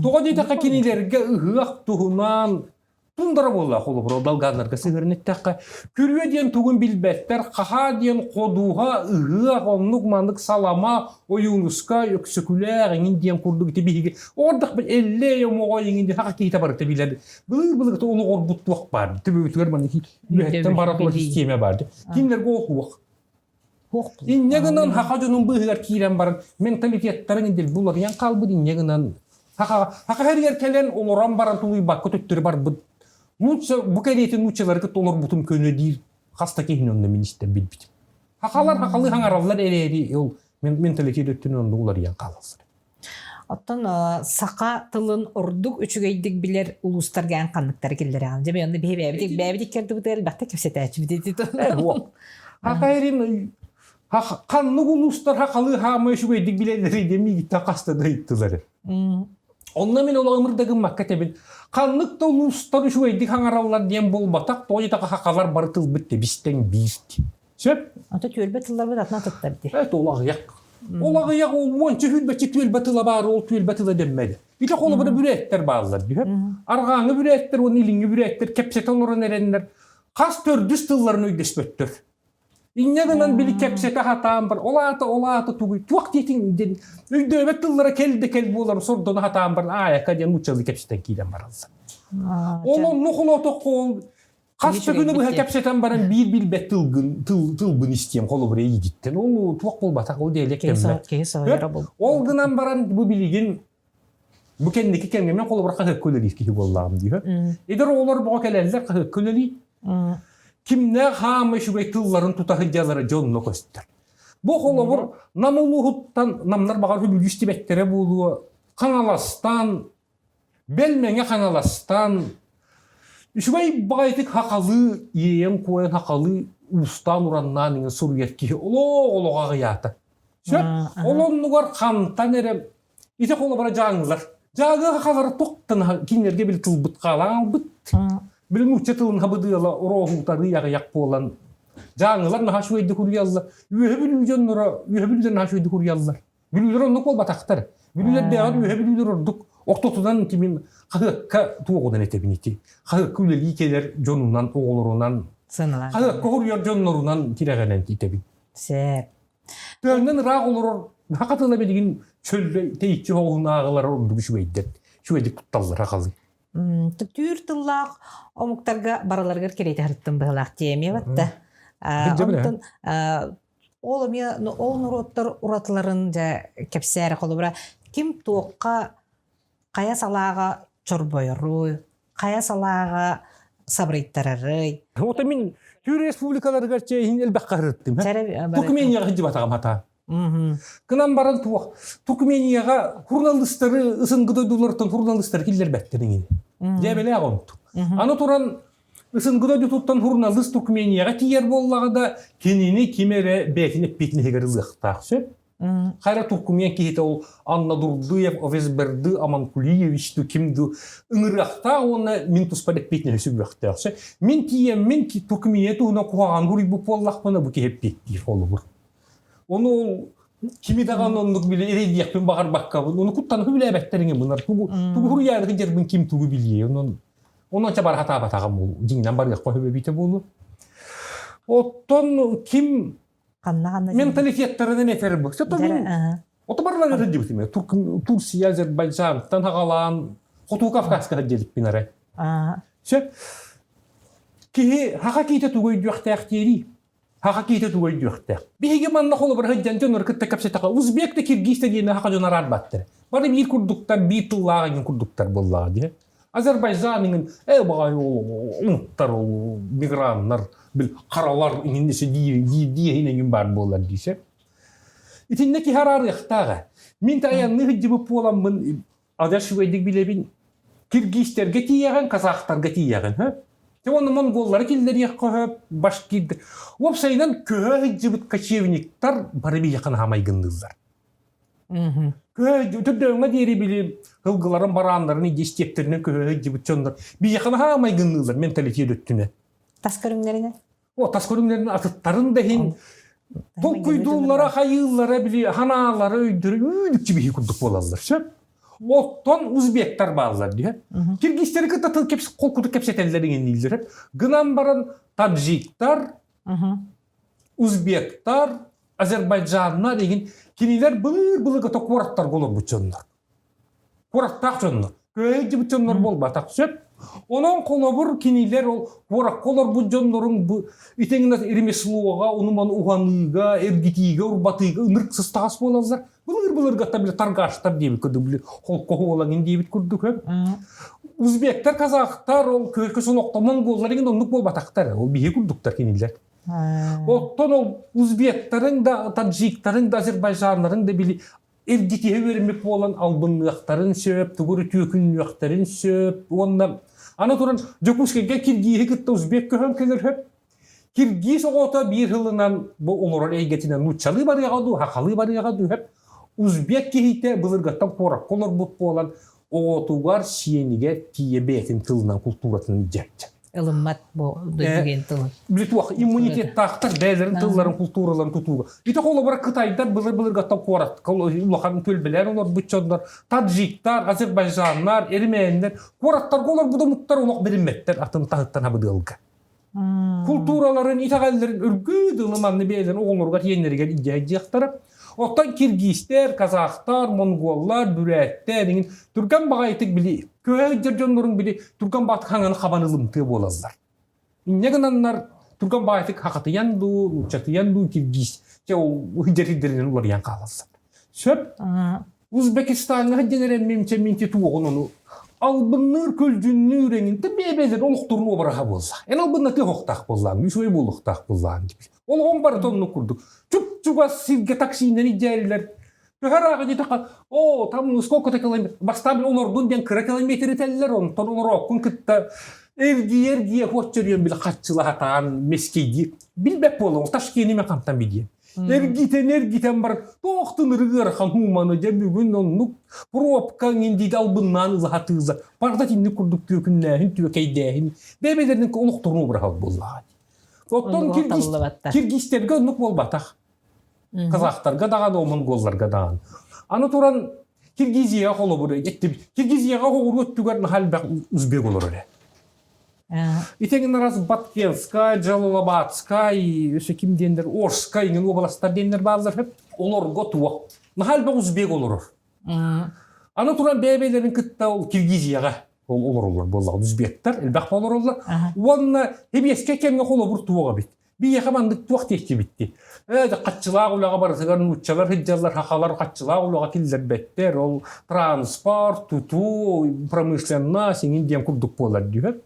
Тоҕо диэтэххэ кинилэргэ ыһыах туһунан тундара буолла холобура долганнарга сыһыарын эттэххэ күрүө диэн тугун билбэттэр хаһаа диэн ходуһа ыһыах оннук маннык салама ойуунуска өксөкүлээх эҥин диэн курдук ити биһиги ордох эллэй омоҕой эҥин диэн хаха киһитэ барыта билэр былыр былыргыта олоҕорбут туох баар төбөбүтүгэр маннык үөһэттэн бара турар систиэмэ баар кинилэргэ ол суох. Инньэ гынан хаха дьонун быыһыгар киирэн баран менталитеттарын индил буларыйан хаалбыт инньэ гынан хаха хаха хэригэр кэлэн олорон баран тулуйбакка төттөрү барбыт. Нуучча бу кэриэтин нууччалары кытта олорбутум көнө диир хас да киһини онно мин истэн билбитим. Хахалар хахалыы хаҥараллар эрээри ол менталитет өттүнэн онно уларыйан хаалаллар. Оттон саха тылын ордук үчүгэйдик билэр улуустарга эн ханныктары киллэрэҕин? Дьэ, онно биһи бэйэбит бэйэбит иккэрдибитигэр элбэхтик кэпсэтээччибит ити. Хахайрин ханнык улуустар хахалыы хаамай үчүгэйдик билэллэрий диэн миигиттэн хаста да ыйыттылар. Онно мин олоҕумыр да гыммакка этэбин. Ханнык да улуустар үчүгэйдик хаҥараллар диэн буолбатах, тоҕо диэтэххэ хахалар бары тылбыт тэбистэн биир. Сөп? Ата түөлбэ тылларбыт атына туттар дии. Это ол аҕыйах. Ол аҕыйах ол уонча сүүрбэччэ түөлбэ тыла баар, ол түөлбэ тыла дэммэдэ. Ити холобура бүрээттэр бааллар дии. Арҕааҥы бүрээттэр уонна илиҥҥи бүрээттэр кэпсэтэ олорон эрэннэр хас төрдүс тылларын өйдөспөттөр. Инньэ гынан били кэпсэтэ сатаан бар, ол аата ол аата тугуй, туох диэтиҥ диэн өйдөөбөт тыллара кэл да кэл буолар сордоно сатаан баран аайака диэн нууччалыы кэпсэтэн киирэн бараллар. Ол онно холоотоххо ол Хас да күнү быһа кэпсэтэн баран биир билбэт тылгын тыл тылбын истиэм холобура эйигиттэн ол туох буолбатах ол диэлек кэммэт. Ол гынан баран бу билигин бу кэнники кэмҥэ мен холобура хаһыакка үлэлиир киһи буоллаҕым дии. Эдэр оҕолор боҕо кэлэллэр хаһыакка үлэлии. Кимнээх хаама үчүгэй тылларын тута сылдьаллара дьонно көстөр. Бу холобур Нам улууһуттан намнар баҕар үбүлүү истибэттэрэ буолуо Хаҥаластан Бэл Мэҥэ Хаҥаластан үчүгэй баҕайытык хахалыы иэйэн-куойан хахалыы уустаан-ураннаан иҥэн суруйар киһи олох олоҕо аҕыйаата. Сөп? Ол оннугар хантан эрэ ити холобура дьааҥылар. Дьааҥы хахалара туохтан кинилэргэ били тылбыт хаалан албыт. Били нуучча тылын хабыдыала ороһуутарыы аҕыйах буолан дьааҥылар наһаа үчүгэйдик уруйаллар. Үөһэ Бүлүү дьонноро Үөһэ Бүлүүлэр наһаа үчүгэйдик уруйаллар. Бүлүүлэр оннук буолбатахтар. Бүлүүлэрдээҕэр үөһэ бүлүүлэр ордук ортотунан кимин хаһыакка туоҕунан этэбин ити. Хаһыакка үлэлии кэлэр дьонунан, оҕолорунан, хаһыакка хоруйар дьоннорунан тирэҕинэн итэбин. Сээп. Тыаннан ыраах олорор саха тыла билигин чөллө тэйиччи оҕуһунааҕылар ордук үчүгэйдэр. Үчүгэйдик тутталлар аҕалыы. Түүр тыллаах омуктарга барыларыгар кэриэтэ сырыттым быһылаах тиэмиэ батта. Онтон Ол эмиэ ол норуоттар уратыларын дьэ кэпсээрэ холобура ким туохха хайа салааҕа чорбойоруй, хайа салааҕа сабырыйтарарый. Ото мин Түүр республикаларыгар чэйин элбэххэ сырыттым. Туркменияҕа сылдьыбатаҕым хата. Кынан баран туох Туркменияҕа журналистары ысынгы дойдуларыттан журналистары киллэрбэттэр иҥин. Дьээбэлээх онту. Аны туран Ысынгы дойдутуттан журналист Туркменияҕа тиийэр буоллаҕа да, кинини ким эрэ бэйэтин эппиэтинэһигэр ылыахтаах сөп. Хайра Туркмен киһитэ ол Анна Дурдыев, Овесберды, Аманкулиевич ду ким ду ыҥырыахтаах уонна мин туспар эппиэтинэһи сүгүөхтээх сөп. Мин тиийэммин Туркмения туһунан куһаҕан суруйбут буоллахпына бу киһи эппиэттиир холобур. Ону ол кими даҕаны оннук били эрэйдиэхпин баҕарбаккабын, ону куттанан үлээбэттэр иҥэ мынар. Тугу тугу суруйаары дьарбын ким тугу билиэ. Онон Онон ча бархатаабатаҕым буолу, дьиҥинэн барыахха үһү эбитэ буолуо. Оттон ким Ханна-ханна менталитеттарынан этэр бу. Ото барылар сылдьыбытым. Турция, Азербайджантан хагалаан Хоту Кавказка сылдьыбыппын арай. Сөп. Киһи хаха киитэ тугу өйдүөхтээх диэрий? Хаха киһитэ тугу өйдүөхтээх. Биһиги манна холобур сылдьан дьоннору кытта кэпсэтэххэ узбек да киргиз да диэни хаха дьон араарбаттар. Бары биир курдуктар, биир тыллаах иҥин курдуктар буоллаҕа дии. Азербайджан иҥин э баҕай умуттар ол миграннар бил харалар иҥин десе диир диэһин иҥин баар буолар диисэ. Итиннэ киһи араарыахтааҕа. Мин таайанныы сылдьыбыт буоламмын Адьас үчүгэйдик билэбин. Киргизтэргэ тиийэҕин, казахтарга тиийэҕин. Һэ? Дьэ уонна монголлары киллэриэххэ сөп, башкирдар. Уопсайынан көһө сылдьыбыт кочевниктар бары биһиэхэ наһаа майгынныыллар. Көһө төрдөөҥҥө диэри били ылгыларын барааннарын илдьэ истиэптэринэн көһө сылдьыбыт дьоннор биһиэхэ наһаа майгынныыллар менталитет өттүнэн. Тас көрүҥнэринэн? О, тас көрүҥнэрин атыттарын да иһин толкуйдууллара, хайыыллара, били ханаалара, өйдөрө үүнүкчү биһи курдук буолаллар. Сөп. Оттон узбектар бааллар диһэ. Киргизтэри кытта тыл кэпс холкутук кэпсэтэллэр иҥиннииллэр. Гынан баран таджиктар, узбектар, азербайджаннар игин кинилэр былыр-былыргы куораттарга олорбут дьоннор. Куораттаах дьоннор. Көһө дьоннор буолбатах. Сөп. Онон холобур кинилэр ол куоракка олорбут дьоннорун бу итиҥнэ ремеслоҕа, онуман уһаныыга, эргитиигэ, урбатыыга ынырык сыстаҕас буолаллар. Былыр-былыргаттан били торгаштар диэбит курдук, били холкоһуолаҥын диэбит курдук. Узбектар, казахтар, ол көс олохто монголлар иҥин оннук буолбатахтар. Ол биһи курдуктар кинилэр. Оттон ол узбектарыҥ да, таджиктарыҥ да, азербайджаннарыҥ да били эргитиһэ үөрэммит буолан албынныахтарын сөп, тугу эрэ түөкүннүөхтэрин сөп уонна аны туран Дьокуускайга киргииһи кытта узбек көһөн кэлэр сөп. Киргиз оҕото биир сылынан бу олорор эйгэтинэн нууччалыы барыаҕа дуу, сахалыы барыаҕа дуу сөп. Узбек киһитэ былыргаттан куоракка олорбут буолан оҕотугар, сиэнигэр тиийэ бэйэтин тылынан, култууратын илдьээччи. Ылыммат бу дойдуген тылын. Билитуох иммунитеттаахтар бэйэлэрин тылларын, култуураларын тутууга. Ити холобура кытайдар былыр-былыргаттан куорат улахан түөлбэлээн олорбут дьоннор, таджиктар, азербайджаннар, эрмээннэр куораттарга олорбут омуктар олох билиммэттэр атын таһыттан абыдыалга. Култуураларын, итэҕэллэрин үргүү дылы манны бэйэлэрин оҕолоругар иэннэригэр илдьэ Оттон киргизтэр, казахтар, монголлар, бүрээттэр иҥин түргэн баҕайытык били көһө сылдьар дьоннорун били түргэн баҕайытык хаҥаны хабан ылымтыа буолаллар. Инньэ гынаннар түргэн баҕайытык хахатыйан дуу, нууччатыйан дуу киргиз чэ ол сылдьар сирдэринэн уларыйан хаалаллар. Сөп. Узбекистаҥҥа сылдьан эрэммин чэминти туоҕун ону албынныыр көлдьүннүүр эҥин бэйэ-бэйэлэрин олохторун уобараһа буолла. Эн албыннатыах охтаах буоллаан, үчүгэй буолуохтаах буоллаан диир. Олоҕум барыта оннук курдук. Чуп-чугас сиргэ таксинан илдьээрилэр. Төһө ырааҕы диэтэххэ, о, там сколько-то километр, бастаан олордун диэн кыра километр этэллэр, онтон олорооккун кытта эргийэ-эргийэ хуоччуруйан били харчылаһатаан мескейдии билбэт буолуоҥ, Ташкени мен хантан билиэм. Эргитэн эргитэн бар туохтун ыархан хууманы дьэ бүгүн оннук пробка индиит албыннаан ылаһатыыла барда тинник курдук түөкүннээһин түөкэйдээһин бэйбэлэрин олохторун обраһал буоллаҕа. Оттон киргизтэргэ оннук буолбатах. Казахтарга даҕаны, монголларга даҕаны. Аны туран Киргизияҕа холобур эттим. Киргизияҕа оҕуруот өттүгэр наһаа элбэх узбек олорор ээ. Итиҥин раз Баткенскай, Джалалабадскай, өссө ким диэннэр, Орскай иҥин уобаластар диэннэр бааллар. Олорго туох. Наһаа элбэх узбек олорор. Аны туран бэйэ-бэйэлэрин кытта ол Киргизияҕа олороллор буоллаҕа узбектар элбэх олороллор. Уонна Хебиэскэ кэмҥэ холобур туох эбит. Биһиэхэ маннык туох диэччибитти. Ээ, хаччылаах үлэҕэ барытыгар нууччалар сылдьаллар, хахалар хаччылаах үлэҕэ киллэрбэттэр. Ол транспорт, тутуу, промышленность иҥин диэн курдук буолар дьүһэ.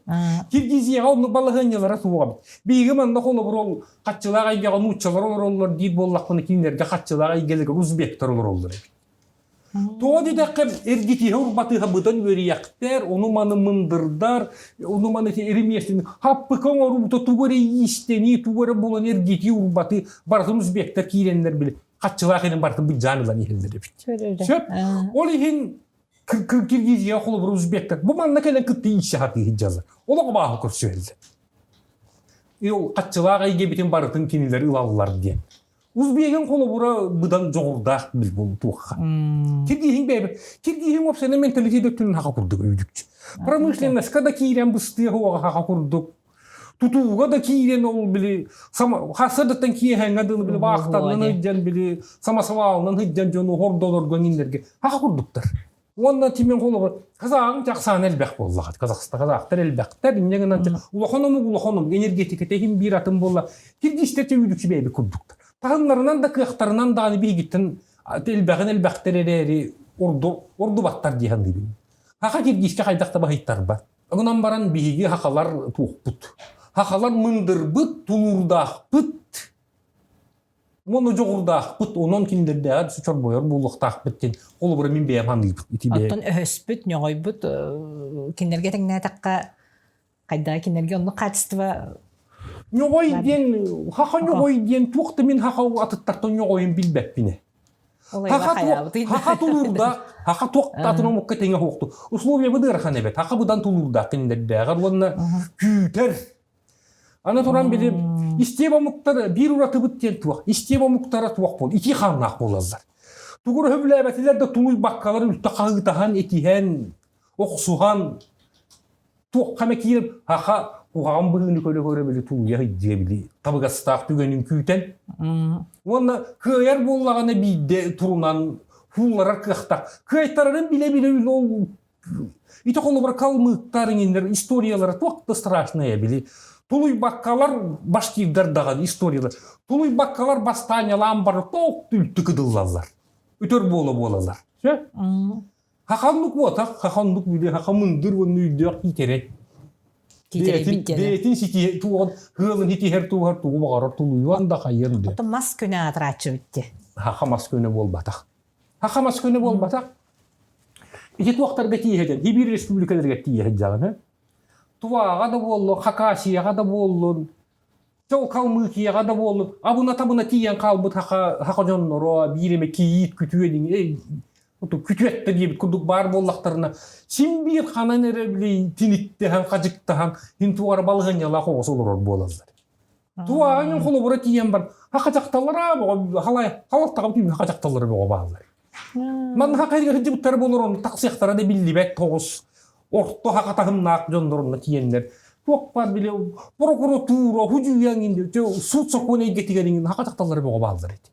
Киргизияҕа оннук балаһыанньалара суох эбит. Биһиги манна холобур ол хаччылаах эйгэҕэ нууччалар олороллор диир буоллахпына кинилэргэ хаччылаах эйгэлэргэ узбектар олороллор эбит. Тоҕо диэтэххэ, эргитиһэ урбатыһа быдан үөрүйэхтэр, ону-маны мындырдар, ону-маны ремесленник, хаппыка оҥоруута тугу эрэ иистэнии, тугу эрэ булан эргитии урбаты барытын узбектар киирэннэр били хаччылаах иһин барытын быдьаан ылан иһэллэр эбит. Сөп. Ол иһин Киргизия холобур узбектар бу манна кэлэн кытта ииссэ сатыы сылдьаллар. Олох абааһы көрсүһэллэр. Ол хаччылаах эйгэбитин барытын кинилэр ылаллар диэн. Узбегин холобура быдан дьоҕурдаах бил буолуохха. Киргиһиҥ бэйбэ киргиһиҥ уопсайынан менталитет өттүнэн хаха курдук үүдүкчү. Промышленноска да киирэн быстыах уоҕа хаха курдук. Тутууга да киирэн ол били хасырдыттан киэһэҥҥэ дылы били баахтаннан ыйдьан били самосвалынан ыйдьан дьону хордолорго ниннэргэ хаха курдуктар. Уонна тимин холобур казаҕыҥ тахсаан элбэх буоллаҕа. Казахстан казахтар элбэхтэр инньэ гынан улахан омук улахан омук энергетикэтэ иһин биир атын буолла. Киргизтэр түйүлүксү бэйэбит курдуктар. Таһыннарынан да кыахтарынан даҕаны биһигиттэн элбэҕин элбэхтэр эрээри орду ордубаттар дии саныыбын. Хаха киргизкэ хайдах да баһыйтарбат. Гынан баран биһиги хахалар туохпут. Хахалар мындырбыт, тулуурдаахпыт. Уонна дьоҕурдаахпыт, онон кинилэрдээҕэр чорбойор буолуохтаахпыт диэн холобура мин бэйэм саныыбын. Ити бэйэ. Оттон өһөспүт, ньоҕойбут кинилэргэ тэҥнээтэххэ хайдах кинилэргэ оннук качество Ньоҕой диэн, хаха ньоҕой диэн туох да мин хаха атыттартан ньоҕойун билбэппин. Хаха тулуурдаах, хаха туох да атын омукка тэҥэ суохту. Условиябыт ыарахан эбит. Хаха быдан тулуурдаах кинилэрдээҕэр уонна күүтэр Аны туран били истиэп омуктар биир уратыбыт диэн туох. Истиэп омуктара туох буол, итии хааннаах буолаллар. Тугу өһөбүлээбэтилэр да тулуйбаккалар үлтэ хаһыытаһан, этиһэн, охсуһан, туохха эмэ киирэн хаха куһаҕан быһыыны көрө-көрө били тулуйа сылдьыа били табыгастаах түгэнин күүтэн. Уонна кыайар буоллаҕына биирдэ турунан хуулларар кыахтаах. Кыайтарарын билэ-билэ ол. Ити холобура калмыктар иҥиннэр историялара туох да страшная били. Тулуйбаккалар башкирдар даҕаны историялар. Тулуйбаккалар бастаанньалаан барар тоох үлтү кыдыллаллар. Үтөр буола буолалар. Все? Хаханнык уотах, хаханнык бүле, хахамындыр уонна өйдөөх киитэрэй. Киитэрэй Бэйэтин ситиһэ туоҕун, ыалын итиһэр туоһар тугу баҕарар тулуйуон да хайыан да. Оттон мас көнө аатырааччы битти. Хаха мас көнө буолбатах. Хаха мас көнө буолбатах. Ити туохтарга тииһэ Сибиир республикаларыгар тиийэ сылдьаҕын. Тувааҕа да буоллун, Хакасияҕа да буоллун, Чол Калмыкияҕа да буоллун, абына-табына тиийэн хаалбыт хаха, хаха дьонноро, биир эмэ кийиит күтүө күтүөт да диэбит курдук баар буоллахтарына, син биир ханан эрэ били тиниктэһэн, хадьыктаһан, ин туора балаһыанньалаах оҕус олорор буолаллар. Туаҕын холобура тиийэн бар, хаха дьахталлара бөҕө, халай, халалтаҕа түүн хаха дьахталлара бөҕө бааллар. Манна хаха сылдьыбыттара буолар, онно тахсыахтара да биллибэт тоҕус орто хаха таһымнаах дьоннорунна тиийэннэр туох баар били прокуратура, худьуйаҥ суут сокуон эйгэтигэр иҥин хаха дьахталлара бөҕө бааллар эти.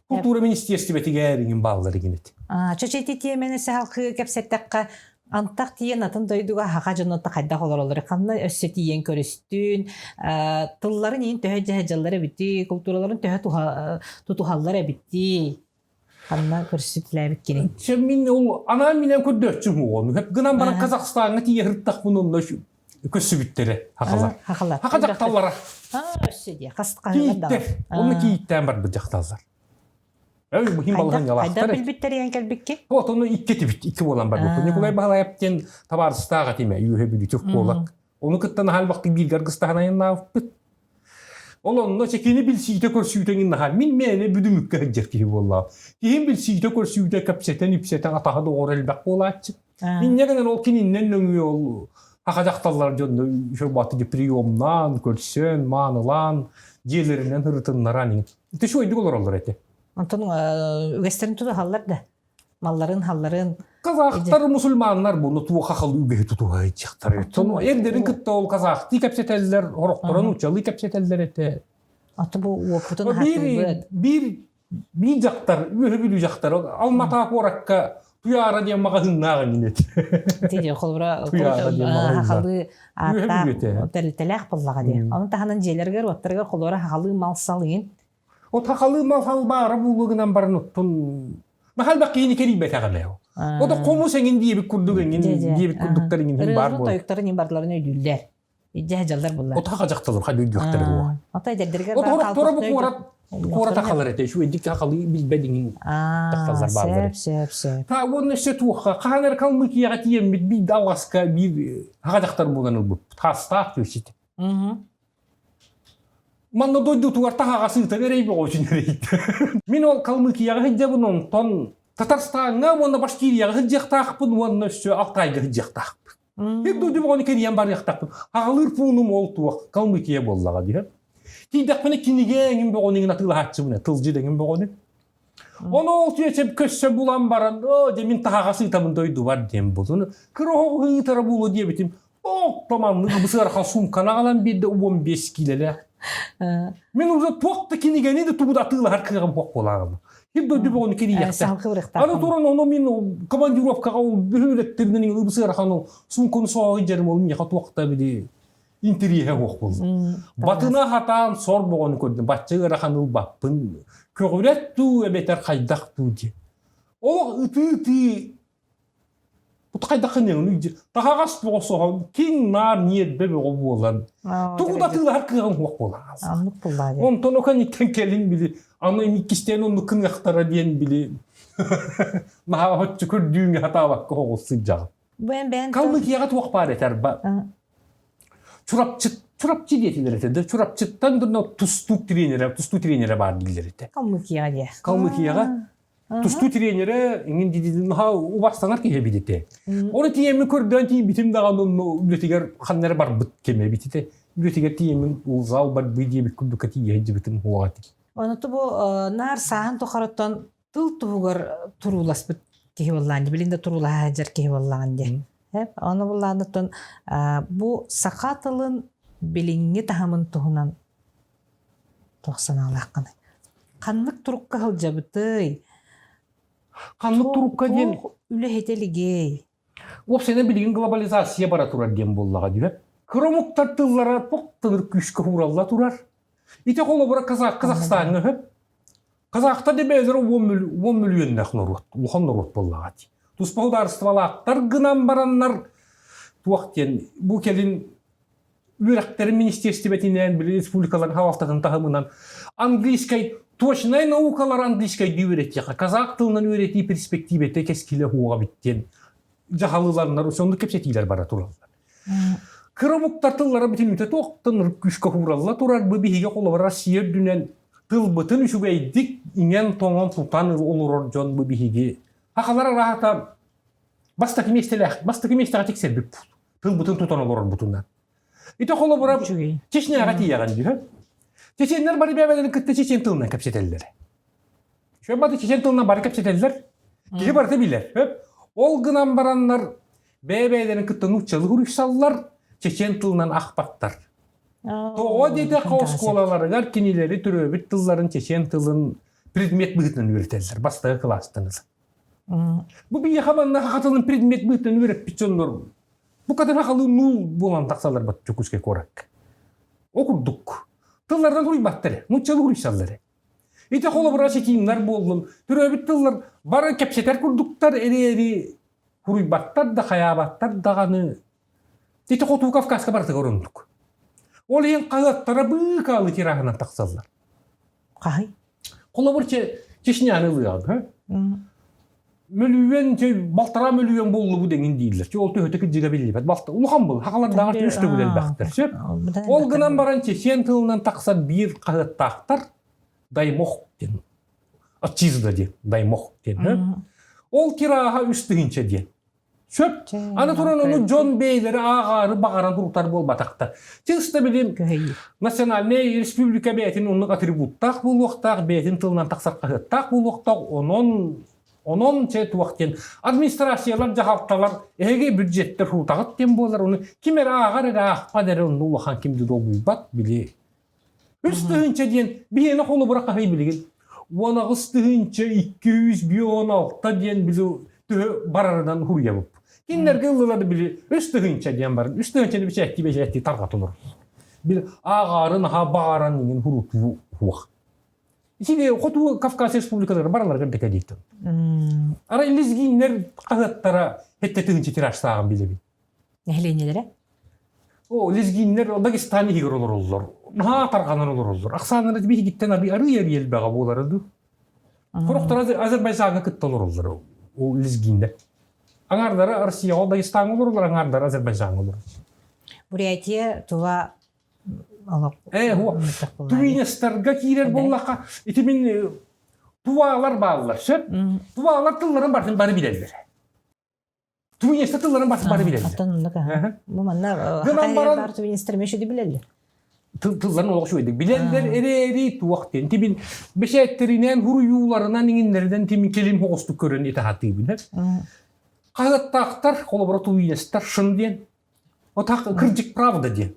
Култуура министиэстибэтигэр иҥин бааллар игин эти. Чочети тиэмэни саһалхыы кэпсэттэххэ, антах тиийэн атын дойдуга хаха дьонуттан хайдах олороллор, ханна өссө тиийэн көрүстүүн, тылларын иин төһө дьаһаллар эбитий, култуураларын төһө тутуһаллар эбитий, ханна көрсүтүлээбит кини? Чэ мин ол анаан минэн көрдөөччүм оҕону. Гынан баран Казахстаҥҥа тиийэ сырыттахпын онно көссүбүттэрэ хахалар. Хахалар. Хаха дьахталлара. Өссө дии. Хас хаһыылар Кийииттэр. Онно кийииттээн барбыт дьахталлар. Эй, бу хим балаһанньалаахтар. Хайдах билбиттэр кэлбикки? Вот ону икки этибит, икки буолан барбыппыт. Николай Баһылаев диэн табаарыстаах этим үөһэ бүлүтүк буолак. Ону кытта наһаа элбэхтик бииргэ аргыстаһан айаннаабыппыт. Ол онно чекини билсиитэ көрсүүтэ наһаа мин мээнэ бүдүмүккэ сылдьар киһи буоллаҕым. Киһим билсиитэ көрсүүтэ кэпсэтэн ипсэтэн атаһа доҕоро элбэх буолааччы. Инньэ гынан ол кининнэн нөҥүө ол аха дьахталлар дьонно үчүгэй приемнаан, көрсөн, маанылаан, дьиэлэринэн ырытыннаран ити үчүгэйдик олороллор этэ. Онтон үгэстэрин тутуһаллар да малларын халларын Казахтар мусульманнар буну туоха хал үгэһи тутуһайчахтар. Сону эрдерин кытта ол казахтыы кэпсэтэллэр, орохторон учалы кэпсэтэллэр этэ. Аты бу уопутун биир биир биир дьахтар, үөһэ бүлүү дьахтар Алмата куоракка Туйаара диэн маҕаһыыннаах эҥин этэ. Ити холобура хахалыы ааттаах тэрилтэлээх буоллаҕа дии. Ону таһынан дьиэлэригэр уоттарыгар холобура хахалыы мал-сал иин. От хахалыы мал-сал баара буолуо гынан баран оттон Махал баккиини кэрийбэтэҕим ээ. Ото хомус эҥин диэбит курдук эҥин диэбит курдуктар эҥин баар буол. Тойуктарын иин бардыларын өйдүүллэр. Иддьэ дьаллар буллар. Ото хажахталар хадүйдүөхтэрэ буо. Ото эдэрдэригэр бар Тора бу куорат куорат ахалар этэ. Үчүгэйдик хахалыы билбэт иҥин тахсаллар бааллар. Сөп, сөп, сөп. Та уонна өссө туохха хаһан эрэ Калмыкияҕа тиийэммит биир да алҕаска биир хаха дьахтар буолан ылбыппыт. Хаастаах түөсүт. Манна дойдутугар таһаҕас ыытан эрэй бөҕө үчүн эрэйдэ. Мин ол Калмыкияҕа сылдьабын онтон Татарстаҥҥа уонна Башкирияҕа сылдьыахтаахпын уонна өссө Алтайга сылдьыахтаахпын. Бир дойду бөҕөнү кэрийэн барыахтаахпын. Аҕалыыр пуунум ол туох Калмыкия буоллаҕа диһэ. Тиийдэхпинэ кинигэ эҥин бөҕөнү эҥин атыылаһааччыбын тылдьыт эҥин бөҕөнү. Ону ол түөсэп көссө булан баран, оо, дьэ мин таһаҕас ыытабын дойдубар диэн булун. Кыра оҕо ыытара буолуо диэбитим. Ок, томаннык бысыархан суумканы аҕалан биэрдэ 15 киилэлээх. Мин уже туох да кинигэни да тугу да атыылаһар кыаҕым суох буолааҕым. Ким дойду бөҕөнү кирийэхтэ. Аны туран ону мин командировкаҕа ол бөһүөлэктэринэн ыбысыарахан ол суумканы соҕо дьэрим ол миэхэ туохта били интэриэһэ суох буолла. Батына хатаан сор бөҕөнү көрдүм. Бачча ыарахан ылбаппын. Көҕүрэт дуу эбэтэр хайдах дуу диэн. Олох ытыы-ытыы Хайдаххын таһаҕас бөҕө соһон киҥ-наар ньиэрбэ бөҕө буолан тугу да атыылаһар кыаҕым суох буолан Онтон оканиттан кэлин били аны иккистээн оннук кыныахтара диэн били наһаа оччо көрдүүҥҥэ хатаабакка оҕус сылдьаҕын. Калмыкияҕа туох баар этэр ба Чурапчы Чурапчы диэтилэр этэ да Чурапчыттан тустуук тренерэ тустуу тренерэ баар дииллэр этэ. Калмыкияҕа диэ. Калмыкияҕа Тустуу тренерэ иҥин дидин убастанар киһи эбит этэ. Оны тиийэммин көрдөөн тиийбитим даҕаны үлэтигэр ханна эрэ барбыт кэмэ эбит этэ. Үлэтигэр тиийэммин зал барбыы диэбит курдукка тиийэ сылдьыбытым уоҕа Ону бу наар сааһын тухарыттан тыл туһугар турууласпыт киһи буоллаан билин да туруулаһа сылдьар киһи буоллаҕын диэн. Ону буллааныттан бу саха тылын билиҥҥи таһымын туһунан Туох санаалааххыный? Ханнык турукка сылдьабытый? Ханнык турукка диэн үлэһитэ илигий? Уопсайынан билигин глобализация бара турар диэн буоллаҕа дии. Кыра омуктар тыллара туох күүскэ ууралла турар. Ити холобура Казахстаҥҥа үһү. Казахтар да бэйэлэрэ уон мөлүйүөннээх норуот, улахан норуот буоллаҕа дии. Туспа судаарыстыбалаахтар гынан бараннар туох диэн бу кэлин үөрэхтэрин министиэристибэтинэн били республикаларын салалтатын таһымынан английскай точнай наукалар английскайдыы үөрэтиэхэ казах тылынан үөрэтии перспективэтэ кэскилэ суоҕа эбит диэн дьаһалыларнар соннук кэпсэтиилэр бара тураллар. Кыра омуктар тыллара бүтүннүүтэ туохтан күүскэ хууралла турар бу биһиги холобура Россия үрдүнэн тылбытын үчүгэйдик иҥэн-тоҥон тутан олорор дьон бу биһиги сахалар араата бастакы миэстэлээх бастакы миэстэҕэ тиксэрбит тылбытын тутан олорорбутунан. Ити холобура Чечняҕа тиийэҕин дьүһэ. Чеченнэр бары бэйэлэрин кытта чечен тылынан кэпсэтэллэр. Шөп баты чечен тылынан бары кэпсэтэллэр. Киһи барыта билэр. Хөп. Ол гынан бараннар бэйэ-бэйэлэрин кытта нууччалыы суруйсаллар, чечен тылынан ахпаттар. Тоҕо диэтэххэ оскуолаларыгар кинилэри төрөөбүт тылларын чечен тылын предмет быһыытынан үөрэтэллэр бастакы кылаастан ыла. Бу биһиэхэ манна саха тылын предмет быһыытынан үөрэппит дьоннор бу катын сахалыы нуул буолан тахсаллар бат Дьокуускай куоракка. О курдук. Тылларынан суруйбаттар, нууччалыы суруйсаллар. Ити холобура осетиннар буоллун, төрөөбүт тыллар бары кэпсэтэр курдуктар эрээри суруйбаттар да хайаабаттар даҕаны. Ити Хоту Кавказка барытыгар оннук. Ол иһин хаһыаттара быыкаалы тираһынан тахсаллар. Хаһый? Холобур, Чечняны ылыаҕыҥ, Мөлүйүөн, балтараа мөлүйүөн буоллубу дэҥин дииллэр. Ол төһөтө кырдьыга биллибэт. Балта улахан был, хахалардааҕар үс төгүл элбэхтэр. Сөп. Ол гынан баран чечен тылынан тахсар биир хаһыаттаахтар Даймох диэн. Отчизна диэн, Даймох диэн. Ол тираһа үс тыһыынча диэн. Сөп. Аны туран ону дьон бэйэлэрэ ааҕаары баҕаран турутар буолбатахтар. Чисто билим национальная республика бэйэтин оннук атрибуттаах буолуохтаах, бэйэтин тылынан тахсар хаһыаттаах буолуохтаах, онон онон чэ туох диэн администрациялар, дьаһалталар эһиги бюджеттэр хуутаҕыт диэн буолар, ону ким эрэ ааҕар эрэ аахпат эрэ онну улахан ким да долгуйбат били Үс тыһыынча диэн биһиэнэ холобура хаһый билигин? 18 216 диэн били төһө барарынан хуруйабыт. Кинилэргэ ыллылар били үс тыһыынча диэн баран, үс тыһыынчаны бэчээттии бэчээттии тарҕатылар. Били ааҕаарын аха баҕаран иҥин хурутуу хуох. Итини Хоту Кавказ республикалары бараларыгар дэкэлииттэн. Арай лезгиннэр хаһыаттара хетте тыһыынча тиражтааҕын билэбин. Нэһилиэнньэлэрэ? О, лезгиннэр Дагестан иһигэр олороллор. Наһаа тарҕанан олороллор. Ахсааннара биһигиттэн арыый арый элбэҕэ буолара дуу. Сорохтор Азербайджаҥҥа кытта олороллор ол лезгиннэр. Аҥаардара Россияҕа Дагестаҥҥа олороллор, аҥаардара Азербайджаҥҥа олороллор. Бурятия тула олох Э, Тувинецтарга киирэр буоллахха, ити мин туваалар бааллар, сөп? Туваалар тылларын барытын бары билэллэр. Тувинецтар тылларын бары бары билэллэр. Оттон оннук аха. Бу манна Гынан баран бар тувинецтар эмиэ шүдү билэллэр. Тылларын олох үчүгэйдик билэллэр эрээри туох диэн тимин бэчээттэринэн хуруйууларынан иҥиннэринэн тимин кэлим хоҕустук көрөн итаһатыыбын. Хаһыаттаахтар холобура тувинецтар шын диэн Отах кырдьык правда диэн.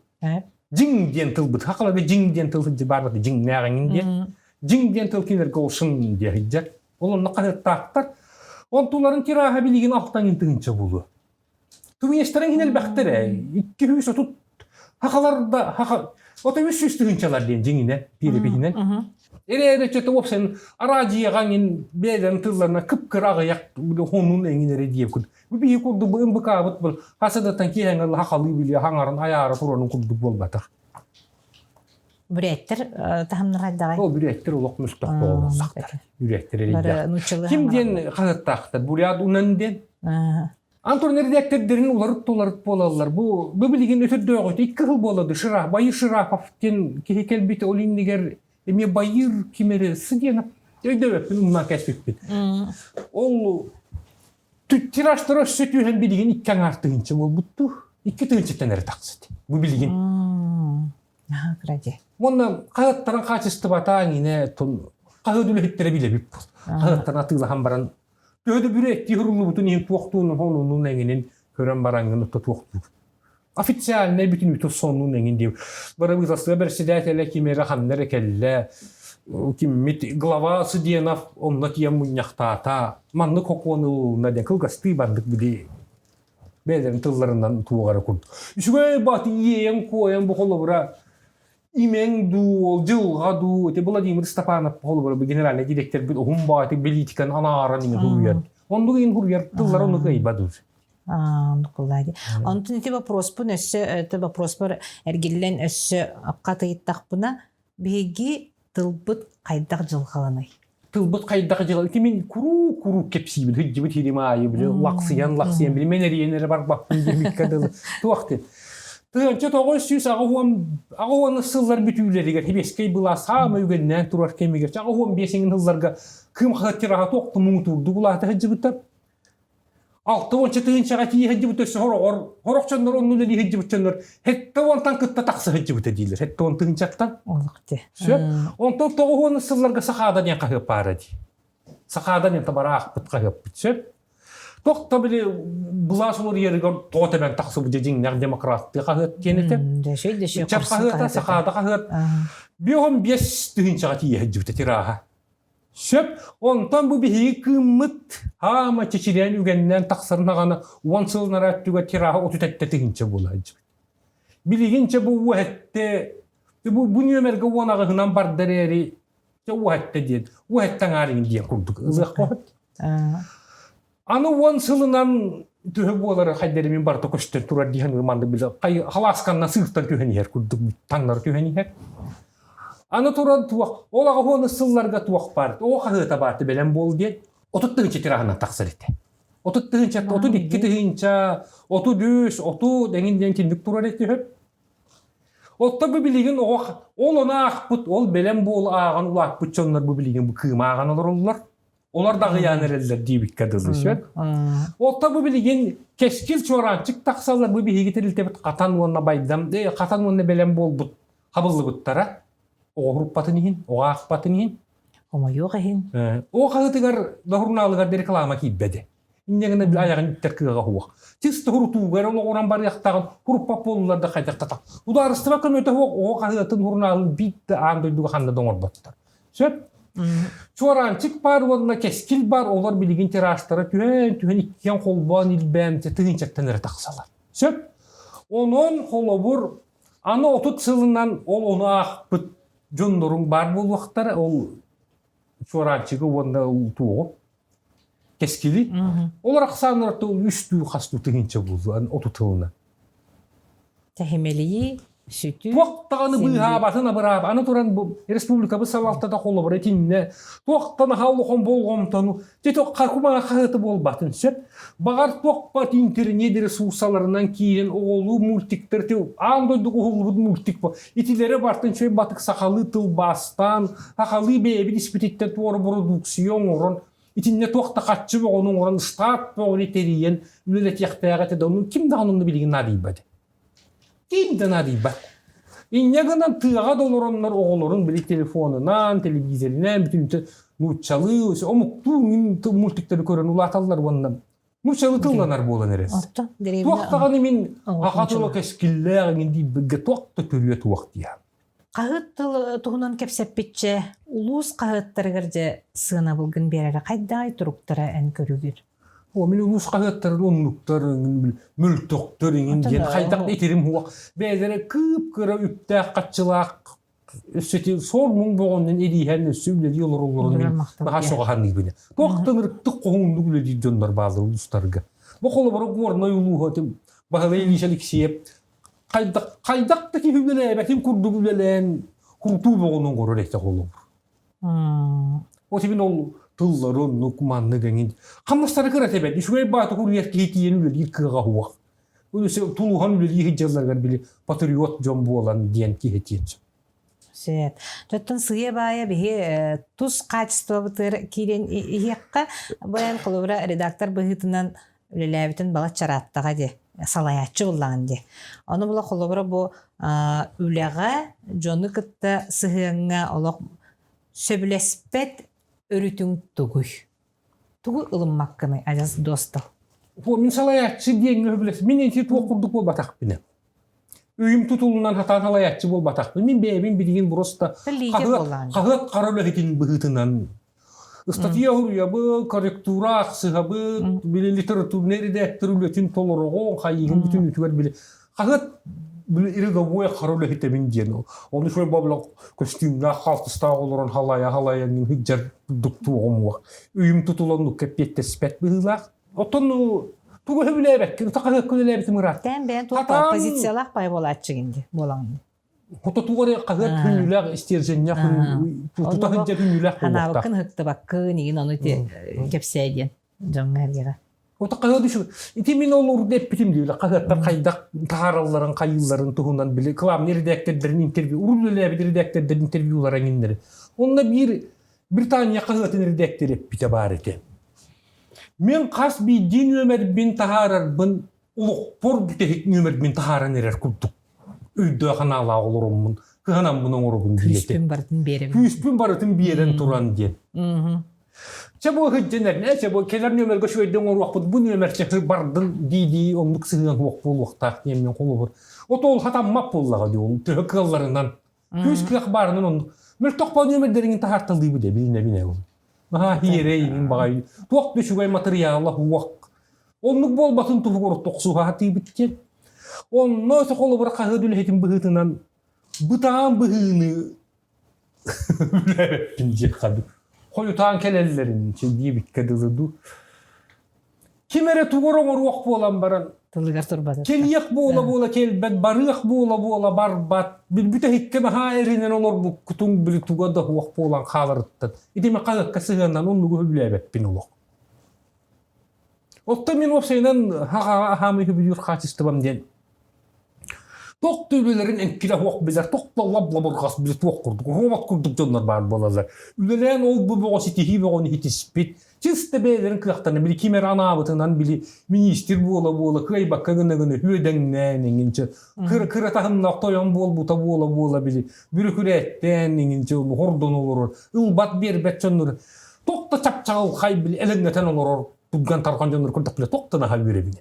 Дьиҥ диэн тылбыт. Хахаларга дьиҥ диэн тыл сылдьы баар дьиҥнээҕиҥин диэн. Дьиҥ диэн тыл кинилэргэ ол шын диэ сылдьар. Ол онно хаһыаттаахтар. Онтуларын тираһа билигин алтан тыһыынча буолуо. Тувинецтарын иһин элбэхтэр ээ. 230 хахалар да хаха ото 300 тыһыынчалар диэн дьиҥинэ перепиһинэн. Эрээри чөтө уопсайын араадьыйаҕа эҥин бэйэлэрин тылларына кып-кыра аҕыйах хонун эҥин эрэ диэбит. Бу биһи курдук бу ымбыкаабыт бу хасадаттан киэһэҥҥэ хахалыы билиэ хаҥарын айаара туранын курдук буолбатах. Бүрээттэр таһымнар хайдаҕай? Ол бүрээттэр олох мөлтөх буолбатахтар. Бүрээттэр эрийдээх. Ким диэн хаһыаттаахтар? Бурят унан диэн. Антон редактордарын уларыт-туларыт буолаллар. Бу бу билигин өтөрдөөҕүтэ икки сыл буолла Шираф, Байыр Ширафов диэн киһи кэлбитэ ол иннигэр эмиэ Байыр ким эрэ диэн өйдөбөппүн умнан кэспиппит. Ол тиражтара өссө түһэн билигин икки аҥаар тыһыынча буолбуттуу. Икки тыһыынчаттан эрэ тахсыт. Бу билигин. Кыра Уонна хаһыаттарын хаачыстыбата иҥинэ хаһыат үлэһиттэрэ билэбит. Хаһыаттарын атыылаһан баран төһө да бүрээттии суруллубутун иһин туохтуун хонунун эҥинин көрөн бараҥҥын отто туохтуур. Официальнай бүтүн үтүр сонун эҥин диэбит. Бырабыыталыстыба бэрэссэдээтэлэ ким эрэ ханна эрэ кэллэ, киммит глава Суденов онно тиийэн мунньахтаата, маннык сокуон ылылынна диэн кылгастыы бардык били. Бэйэлэрин тылларынан туоҕара курдук. Үчүгэй бат иэйэн куойан бу холобура имэҥ дуу, ол дьылҕа дуу, ити Владимир Степанов холобура бу генеральный директорбит уһун баатык политиканы анааран иҥин хуруйар. Оннук иҥин хуруйар тыллар оннук ыйба дуу. Оннук Онтон ити вопроспун өссө это вопроспар эргиллэн өссө хатыйыттахпына биһиги тылбыт хайдах дьылҕаланый? Тылбыт хайдах дьылҕа ити мин куруук куруук кэпсиибин сылдьыбыт сирим аайы били лахсыйан лахсыйан били мен эрийэн эрэ барбаппын диэмиккэ дылы туох диэн 1980 сыллар бүтүүлэригэр Хибескэй былаас саамай үгэннээн турар кэмигэр 85 сылларга Кыым хаһыат тираһа туох да муҥутуурдук улаата сылдьыбыттар. 60 тыһыынчаҕа тиийэ сылдьыбыт өссө сороҕор сорох дьоннор онну үлэлии сылдьыбыт дьоннор 70-тан кытта тахса сылдьыбыта дииллэр 70 тыһыынчаттан. Олох дии. Сөп. Онтон 90 сылларга Сахаада диэн хаһыат баара дии. Сахаада диэн табараахпыт хаһыаппыт сөп. Туох да били былаас уларыйарыгар тоҕо тэбэн тахсыбыт дьиҥнээх демократтыы хаһыат диэн этэ. Ыччат хаһыата, Сахаада хаһыат 55 тыһыынчаҕа тиийэ сылдьыбыта тирааһа. Сөп. Онтон бу биһиги кыыммыт хаама чэчирээн үгэннээн тахсарын аҕана 10 сыл нараа өттүгэр тираһа 37 тыһыынча буола сылдьыбыт. Билигин чэ бу уоһэтте бу, бу нүөмэргэ 18-ынан барда эрээри чэ уоһэтте диэн уоһэтте аҥаар иҥин диэн курдук ылыахха сөп. Аны 10 сылынан төһө буолара хайдары мин барыта көстөн турар дии саныыр маннык билэ халаасканнан сыыртан түһэн иһэр курдук таҥнары түһэн иһэр. Аны туран туох ол аҕа сылларга туох баар оҕо хаһыата баар бэлэм буол диэн 30 тыһыынча тираһынан тахсар этэ. 30 тыһыынча 32 тыһыынча 33 30 эҥин диэн киндик турар этэ үһү. Оттон бу билигин оҕо ол ону аахпыт ол бэлэм буол ааҕан улааппыт дьоннор бу билигин бу кыым ааҕан олороллор. Олор да аҕыйаан эрэллэр диэбиккэ дылы сөп. Оттон бу билигин кэскил чуораанчык тахсаллар бу биһиги тэрилтэбит хатан уонна байдам, хатан уонна бэлэм буолбут хабыллыбыттара. Оҕо хуруппатын иһин, оҕо аахпатын иһин. Хомойуох иһин. Оҕо хаһыатыгар да журналыгар да реклама киирбэди. Инньэ гына айаҕын иттэр кыаҕа суох. Чисто хурутууга эрэ олоҕуран барыахтааҕын хуруппат буоллулар да хайдах да Судаарыстыба көмөтө суох оҕо хаһыатын журналын биир да аан дойдуга ханна да оҥорботтор. Сөп. Чуораанчык баар уонна кэскил баар, олор билигин тиражтара түһэн, түһэн иккиэн холбоон илбээн тыһыынчаттан эрэ тахсалар. Сөп. Онон холобур аны 30 сылынан ол ону аахпыт дьонноруҥ баар буолуохтара, ол чуораанчыгы уонна туоҕу кэскили. Олор ахсааннара үстүү хастуу тыһыынча буолуо 30 сылынан. Тэһимэлийии, сүтүү, Туох даҕаны быыһаабатын абырааб. Аны туран бу республикабыт салалтата холобура итиннэ туох да наһаа улахан болҕомтону кумаҕа хаһыаты буолбатын сөп. Баҕар туохпат интернет ресурсаларынан киирэн оҕолуу мультиктар аан дойдуга уһуллубут мультик итилэри бартын чөй батык сахалыы тылбаастаан сахалыы бэйэбит испититтэн туора бородууксуйа оҥорон итиннэ туох да хаччы бөҕөнү оҥорон штат бөҕөнү тэрийэн үлэлэтиэхтээх этэ да ону ким даҕаны онно билигин наадыйбат. Ким да наадыйбат. Инньэ гынан тыаҕа да олороннор оҕолорун били телефонунан, телевизоринэн бүтүнүтэ нууччалыы, омуктуу мультиктары көрөн улааталлар уонна нууччалыы тылланар буолан эрэр. Туох даҕаны мин аха тыла кэскиллээх иҥин диирбиккэ туох да төрүө туох диэн. Хаһыат тыл туһунан кэпсэппитчэ, улуус хаһыаттарыгар дьэ сыанабылгын биэрэрэ хайдаҕай туруктара эн көрүгүр? О, мин улуус хаһыаттарын оннуктар, мөлтөхтөр иҥин диэн хайдах да итирим хуох. Бэйэлэрэ кыып-кыра үптээх хаччылаах өссө ити сор муҥ боҕоннун ирииһэн өссө үлэлии олороллорун мин наһаа соҕаһаныыбын. Туохтан ырыктык хоһууннук үлэлиир дьоннор бааллар улуустарга. Бу холобура Горнай улууһа Баһылай Ильич Алексеев хайдах хайдах да киһи үлэлээбэтин курдук үлэлээн курутуу боҕунун оҥорор этэ холобур. Вот именно ол тыллары оннук маннык эҥин хамнастара кыра тэбэт үчүгэй бааты куруйар киһи тиийэн үлэлиир кыаҕа суох. Тулуһан үлэлии сылдьалларыгар били патриот дьон буолан диэн киһи тиэн сөп. Сөп. Оттон сыыйа-баайа биһи тус качествобытыгар киирэн иһиэххэ, бу эн холобура редактор быһыытынан үлэлээбитин балачча ырааттаҕа дии, салайааччы буллаҕын дии. Ону була холобура бу үлэҕэ дьону кытта сыһыаҥҥа олох сөбүлэспэт өрүтүҥ тугуй? Тугу ылыммаккыный адьас дуостал? Мин салайааччы диэҥҥэ сөбүлэс. Мин ити туох курдук буолбатахпына. Өйүм тутулунан хатаан салайааччы буолбатахпын. Мин бэйэбин билигин просто хаһыат, хаһыат хара үлэһитин быһыытынан. Ыстатыйа суруйабыт, корректура аахсыһабыт, били литературнай редактор үлэтин толороҕун, хайыыһын бүтүн үтүгэр били хаһыат били рядовой хара үлэһитэбин диэн. Ону шөй бабла көстүүмнээх хаалтыстаах олорон халайа-халайа сылдьар курдук туоҕум уох. Үйүм тутулан нукка эппиэттэспэт быһыылаах. Оттон тугу сөбүлээбэккин, хаһыакка үлэлээбитим ыраат. Тэн бэйэн туох позициялаах пай буолааччыгын ди буолаҥын. Хототугар хаһыат күнүүлээх истиэржэнньэх тута сылдьар күнүүлээх буолуохтаах. Ханаабыккын ыһыктыбаккын игин ону ити кэпсээ диэн дьоҥҥо эргиҕэ. Ото хаһыат үчү ити мин ол урут эппитим диилэ хаһыаттар хайдах таһааралларын хайыылларын туһунан били главный редактордарын интервью урут үлэлээбит редактордарын интервьюлара иҥиннэри. Онно биир Британия хаһыатын редактор эппитэ баар этэ. Мин хас биирдии нүөмэрбин таһаарарбын олохпор бүтэһик нүөмэрбин таһааран эрэр курдук өйдөөх анаалаах олороммун кыһанаммын оҥоробун диэтэ. Күүспүн барытын биэрэбин. Күүспүн барытын биэрэн туран диэн. Чэ бу сылдьан чэ бу кэлэр нүөмэргэ үчүгэйдик оҥоруохпут бу нүөмэр чэ бардын дии-дии оннук сыһыан суох буолуохтаах диэн мин холобур. От ол хатаммат буоллаҕа дии ол төһө кыалларынан Күүс кыах баарынан оннук. Мөлтөх баа нүөмэрдэриҥин таһаарталыыбыт ээ билинэбин ээ ол. Наһаа иэрэй иҥин баҕай. Туох да үчүгэй матырыйаала уох. Оннук буолбатын туһугар тохсуһаатыыбыт диэн. Онно холобура хаһыат үлэһитин быһыытынан бытаан быһыыны үлээбэппин диэххэ дуу. Хойутаан кэлэллэрин диэбиккэ дылы дуу. Ким эрэ тугу оҥоруох буолан баран тылыгар турбат. Кэлиэх буола-буола кэлбэт, барыах буола-буола барбат. Билбүтэ иһиккэ наһаа эринэн олорбуккутуҥ били туга да суох буолан хааларыттан. Ити мен хаһыакка сыһыаннан оннугу сөбүлээбэппин олох. Оттон мин уопсайынан хаамыы сөбүлүүр хаачыстыбам диэн Тох үлэлэрин эҥкилэ суох билэр, тох да лап-лабырҕас билэ туох курдук, робот курдук дьоннор баар буолаллар. Үлэлээн ол-бу бөҕө ситиһии бөҕөнү ситиспит, чисто бэйэлэрин кыахтарынан, били ким эрэ анаабытынан, били миниистир буола-буола, кыайбакка гына-гына үөдэҥнээн иҥинчэ, кыра-кыра таһымнаах тойон буолбута буола-буола, били бүрүкүрээттээн иҥинчэ хордон олорор, ылбат биэрбэт дьоннор тох да чапчаҕылхай били элэҥнэтэн олорор турган-тарҕан дьоннор көрдөхпүнэ тох да наһаа үөрэбин.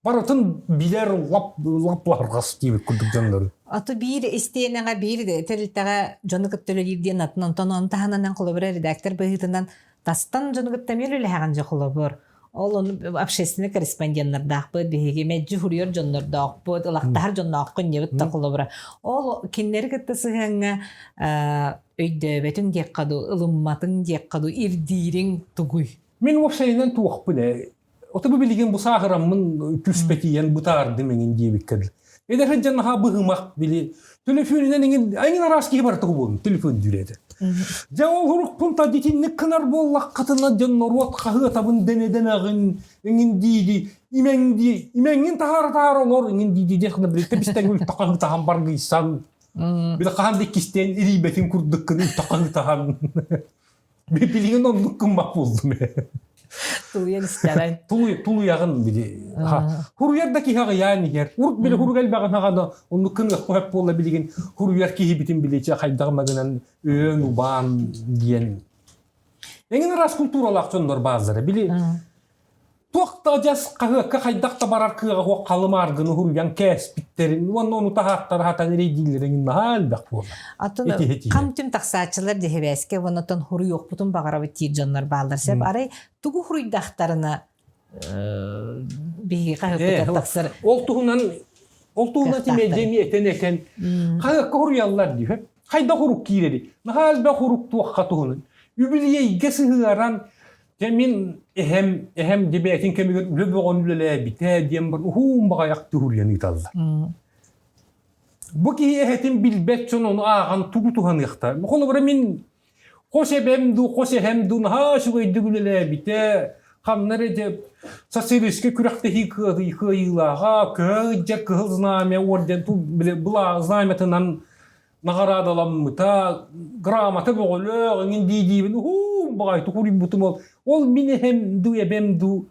Барытын билэр лап лап-лаһырҕас диэбит курдук дьоннору. Аты биир истиэнэҕэ биир тэрилтэҕэ дьону кытта үлэлиир диэн атын онтон ону таһынан холобура редактор быһыытынан тастан дьону кытта эмиэ үлэлэһэҕин дьэ холобур. Ол ону общественный корреспонденнардаахпыт биһиги мэлдьи суруйар дьоннордоохпут, ылахтаһар дьоннооххун диэбит да холобура. Ол кинилэри кытта сыһыаҥҥа өйдөөбөтүҥ диэххэ дуу, ылымматыҥ диэххэ дуу, ирдиириҥ тугуй? Мин уопсайынан туохпун ээ Ото бу билигин бу сааһыраммын түспэтийэн бытаардым эҥин диэбиккэ дылы. Эдэр сылдьан наһаа быһымах били төлөфүөнүнэн эҥин эҥин араас киһи барыта буолун телефон дүрэтэ. Дьэ ол урукпун та дитинник кынар буоллаххытына дьон норуот хаһыатабын дэнэ-дэнэҕин эҥин дии имэҥ дии имэҥҥин таһаара таһаара олор эҥин дии дии диэх били тэбистэн үлтахаһытаһан баргыйсан били хаһан да иккистээн илийбэтин курдуккун үлтахаһытаһан Билигин оннук гыммат буоллум ээ. Тулуйан истэҕин. Тулуйаҕын били. Хуруйар да киһи аҕыйаан иһэр. Урут били хурук элбэҕин аҕана оннук кыныахпа сөп буолла билигин хуруйар киһибитин били чэ хайдах магынан өөн убаан диэн. Эҥин араас культуралаах дьоннор бааллара. Били Туох да адьас хаһыакка хайдах да барар кыаҕа суох халымааргыны уһуруйан кээспиттэрин уонна ону таһааттара хатан эрэйдииллэрин наһаа элбэх буолар. Атын хам-түм тахсааччылар дьэһэбээскэ уонна оттон хуруйуохпутун баҕарабыт диир дьоннор бааллар. Сөп арай тугу хуруйдахтарына биһиги хаһыаппытыгар тахсар. Ол туһунан ол туһунан тимэдьэми этэн этэн хаһыакка хуруйаллар дии. Хайдах урук киирэри? Наһаа элбэх урук туохха туһунан. Үбүлүөйгэ сыһыаран Дьэ мин эһэм, эһэм дебээтин кэмигэр үлэ бөҕөнү үлэлээбитэ диэн бар уһуун баҕайах туһуруйан ыыталлар. Бу киһи эһэтин билбэт дьон ону ааҕан тугу туһаныахтар. Холобура мин хос эбэм дуу, хос эһэм дуу наһаа үчүгэйдик үлэлээбитэ, ханна эрэ дьэ социалистическай күрэхтэһии кыайыылааҕа, кыһыл кыһыл знамя орден былаа знамятынан наҕараадаламмыта, грамота бөҕөлөөх эҥин дии-диибин уһуун баҕайытык уруйбутум ол. Ол мин эһэм дуу, эбэм дуу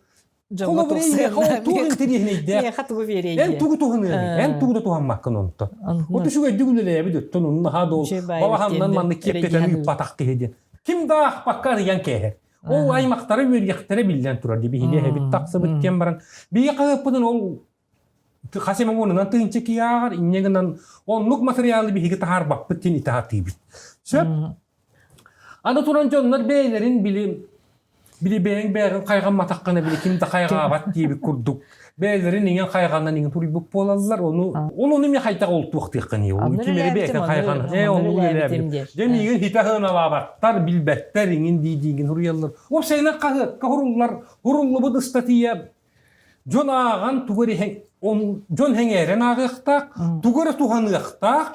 Дьоҥҥо туох интэриэһинэйдээх. Миэхэ тугу биэриэй Эн тугу туһаныаный? Эн тугу да туһаммаккын онто. Вот үчүгэйдик үлэлээбит өттөн онно наһаа да ол балаһаннан маннык киэптэтэн ыыппатах киһи диэн. Ким да аахпакка арыйан кээһэр. Ол аймахтара үөрүйэхтэрэ биллэн турар дии биһиги эһэбит тахсыбыт кэм баран биһиги хаһыаппытын ол Хас эмэ уонунан тыһыынча киһи ааҕар, инньэ гынан оннук материалы биһиги таһаарбаппыт диэн итаатыыбыт. Сөп? Аны туран дьоннор бэйэлэрин били били бэйэҥ бэйэҕин хайҕамматаххына били ким да хайҕаабат диэбит курдук бэйэлэрин иҥэн хайҕанан иҥэн туруйбут буолаллар ону ол ону эмиэ хайдах ол туохтыаххыный ол ким эрэ бэйэтин хайҕан ээ ону үлэлээбитим дьэ миигин хитэ сыаналаабаттар билбэттэр иҥин дии диигин суруйаллар уопсайынан хаһыакка хуруллар хуруллубут ыстатыйа дьон ааҕан тугу эрэ дьон сэҥээрэн ааҕыахтаах тугу эрэ туһаныахтаах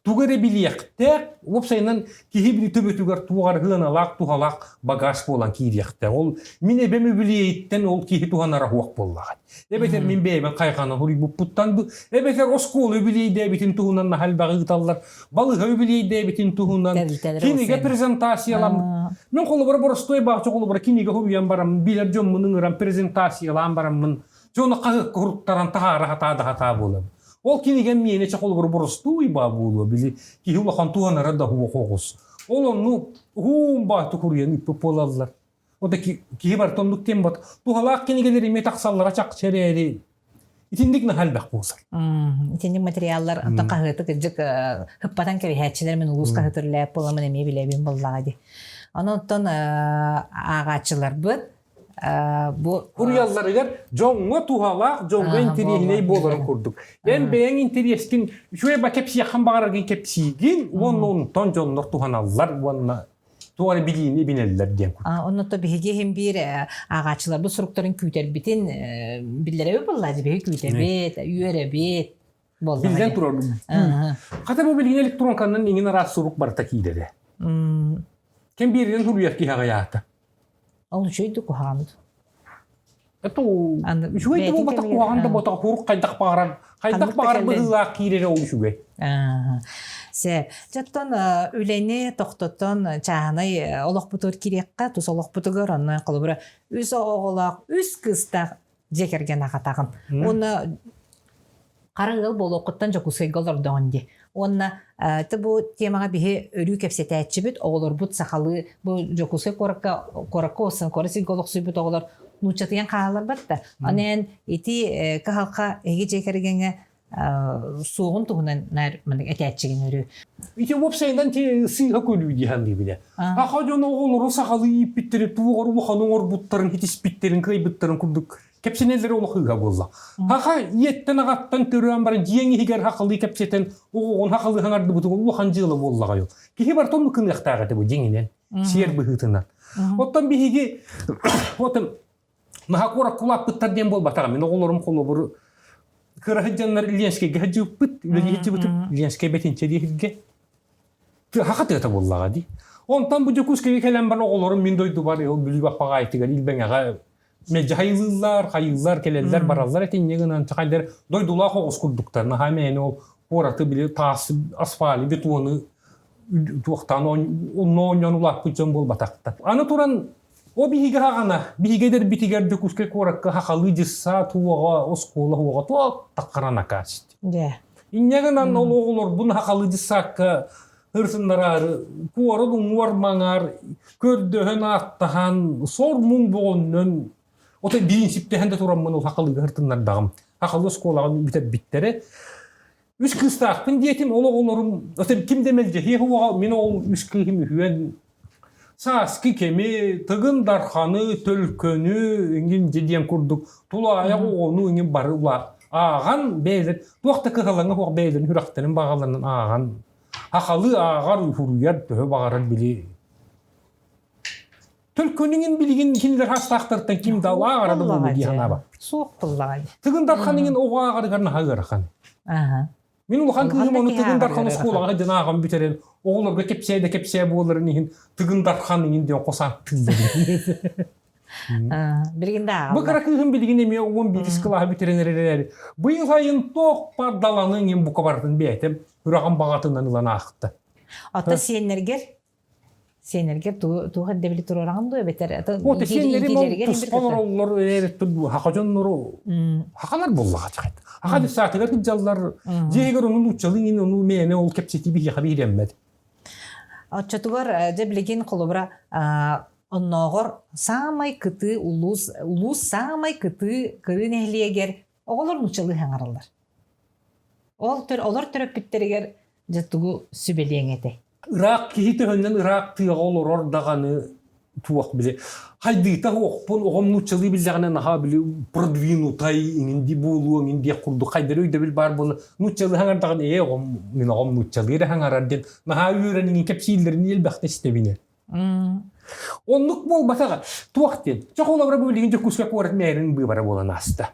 тугу эрэ билиэхтээх, уопсайынан киһи били төбөтүгэр туох эрэ сыаналаах, туһалаах багаж буолан киириэхтээх. Ол мин эбэм үбүлүөйүттэн ол киһи туһанара суох буоллаҕа. Эбэтэр мин бэйэбин хайҕанан суруйбуппуттан ду, эбэтэр оскуола үбүлүөйдээбитин туһунан наһаа элбэҕи ыыталлар, балыыһа үбүлүөйдээбитин туһунан, кинигэ презентацияламмыт. Мин холобура боростуой баҕча холобура кинигэ суруйан бараммын, билэр дьоммун ыҥыран презентациялаан бараммын, Дьону хаһыакка уруттаран таһаара сатаа да сатаа буолабын. Ол кинигэм миэнэ чэ холобур боростуой баа буолуо, били киһи улахан туһанара да уох оҕус. Ол онну уһуун баатык хуруйан ыыппыт буолаллар. О да киһи барыта оннук диэн бат. Туһалаах кинигэлэр эмиэ тахсаллара чахчы эрээри итинник наһаа элбэх буолсар. Итинник материаллар оттон хаһыаты кырдьык хыппатан кэбиһээччилэр мин улуус хаһыатырлээп буоламын эмиэ билэбин буоллаҕа дии. Онон оттон ааҕааччыларбыт бу Уруйалларыгар дьоҥҥо туһалаах, дьоҥҥо интэриэһинэй буоларын курдук. Эн бэйэҥ интэриэскин үчүгэй ба кэпсиэххин баҕараргын кэпсиигин уонна онтон дьоннор туһаналлар уонна туох эрэ билиини билэллэр диэн курдук. Онно то биһиги иһин биир ааҕааччыларбыт суруктарын күүтэрбитин биллэрэбит буоллаа биһиги күүтэбит, үөрэбит буоллаҕа. Биллэн турар. Хата бу билигин электронканан иҥин араас сурук барыта киирэрэ. Ким бииринэн суруйар киһи аҕыйаата. Ол үчүгэй да куһаҕан Это үчүгэй да буолбатах куһаҕан да буолбатах хурук хайдах баҕарар хайдах баҕарар быһыылаах киирэрэ ол үчүгэй. Сэ, дьоттон үлэни тохтотон чааһынай олохпутугар кириэххэ, тус олохпутугар онно холобура үс оҕолоох, үс кыыстаах дьиэ кэргэн аҕатаҕын. Уонна хара ыал буолуоххуттан Дьокуускайга олордоҕун дии. Уонна ты бу темаҕа биһи өрүү кэпсэтээччибит, оҕолорбут сахалыы бу Дьокуускай куоракка куоракка олорсон куорат сиргэ олохсуйбут оҕолор нууччатыйан хаалаллар да. Онон ити кыһалҕа эһиги дьиэ кэргэҥҥэ суоҕун туһунан наар маннык этээччигин өрүү. Ити уопсайынан сыыһа көрүү дии саныыбын. Аха дьон оҕолору сахалыы ииппиттэри туох улахан оҥорбуттарын, хитиспиттэрин, кыайбыттарын курдук кэпсэнэллэрэ олох ыыһа буолла. Хаха ийэттэн аҕаттан төрөөн баран дьиэҥ иһигэр хахалыы кэпсэтэн оҕоҕун хахалыы хаҥардыбытыҥ улахан дьыала буоллаҕай ол. Киһи барыта оннук гыныахтаах этэ бу дьиҥинэн, сиэр быһыытынан. Оттон биһиги отон наһаа куоракка улааппыттар диэн буолбатаҕа. Мин оҕолорум холобур кыра сылдьаннар Ленскэйгэ сылдьыбыппыт, үлэлии сылдьыбытым Ленскэй бэтинчэ диэһиргэ. Хаха тыата буоллаҕа дии. Онтон бу Дьокуускайга кэлэн баран оҕолорум мин дойдубар ол Бүлүү Баппаҕаайытыгар Илбэҥэҕэ мэлдьи хайылыыллар, хайыыллар, кэлэллэр, бараллар этинньэ гынан чахайдар дойдулаах оҕус курдуктар. Наһаа мээнэ ол куораты били таас асфальты, бетону туохтаан онно оонньоон улааппыт дьон буолбатахтар. Аны туран о биһиги хаҕана, биһиги эдэрбитигэр Дьокуускай куоракка хахалыы дьыссаат уоҕа, оскуола уоҕа туох таххаран акаасит. Инньэ гынан ол оҕолорбун хахалыы дьыссаакка ырсыннараары куорат уҥуор маҥаар көрдөһөн ааттаһан сор муҥ боҕоннон ото биинсиптэһэн да тураммын ол хахалыыга ыртыннардаҕым хахалы оскуолаҕа бүтэрбиттэрэ үс кыыстаахпын диэтим ол оҕолорум ото ким да мэлдьэһиэх уоҕа мин ол үс кыыһым үһүөн сааскы кэми тыгын дарханы төлкөнү иҥин диэн курдук тулаайах оҕону иҥин бары ааҕан бэйэлэр туох да кыһалаҥа суох бэйэлэрин сүрэхтэрин баҕаларынан ааҕан Хахалыы ааҕар, уһуруйар төһө баҕарар били Төлкөнүҥүн билигин кинилэр хастаахтартан ким да ааҕара да буолуо дии санаабаппын. Суох буоллаҕа. Тыгын Дархан иҥин оҕо ааҕарыгар наһаа ыарахан. Мин улахан кыыһым ону Тыгын Дархан оскуолаҕа сылдьан ааҕан бүтэрэн оҕолорго кэпсээ да кэпсээ буоларын иһин Тыгын Дархан иҥин диэн хос ааттыыллар. Билигин да Бу кыра кыыһым билигин эмиэ 11 кылааһы бүтэрэн эрэр эрээри, быйыл сайын туох пардаланы иҥин бука барытын бэйэтэ үрэҕин баҕатынан ылан аахта. Ата сиэннэргэр сиэннэргэр туох эрдэбили туруораҕын дуо эбэтэр Вот сиэннэрим ол туспа олороллор эрээри хаха дьоннору хахалар буоллаҕа чахайт. Хаха саатыгар кыдьаллар дьиэгэр ону нууччалыы иҥин ону мээнэ ол кэпсэтии биһиэхэ биһирэммэт. Оччотугар дьэ билигин холобура оннооҕор саамай кытыы улуус улуус саамай кытыы кырыы нэһилиэгэр оҕолор нууччалыы саҥараллар. Ол олор төрөппүттэригэр дьэ тугу сүбэлиэҥ этэй? Ыраах киһи төһөннөн ыраах тыаҕа олорор даҕаны туох били хайдыыта уохпун оҕом нууччалыы биллэҕинэ наһаа били продвинутай иҥин ди буолуо иҥин диэх курдук хайдары өйдөбүл баар буола нууччалыы хаҥардаҕына ээ оҕом мин оҕом нууччалыы эрэ хаҥарар диэн наһаа үөрэн иҥин кэпсииллэрин элбэхтэ истэбинэ. Оннук буолбатаҕа туох диэн чох олобура бу билигин Дьокуускай куорат мээрин быыбара буолан ааста.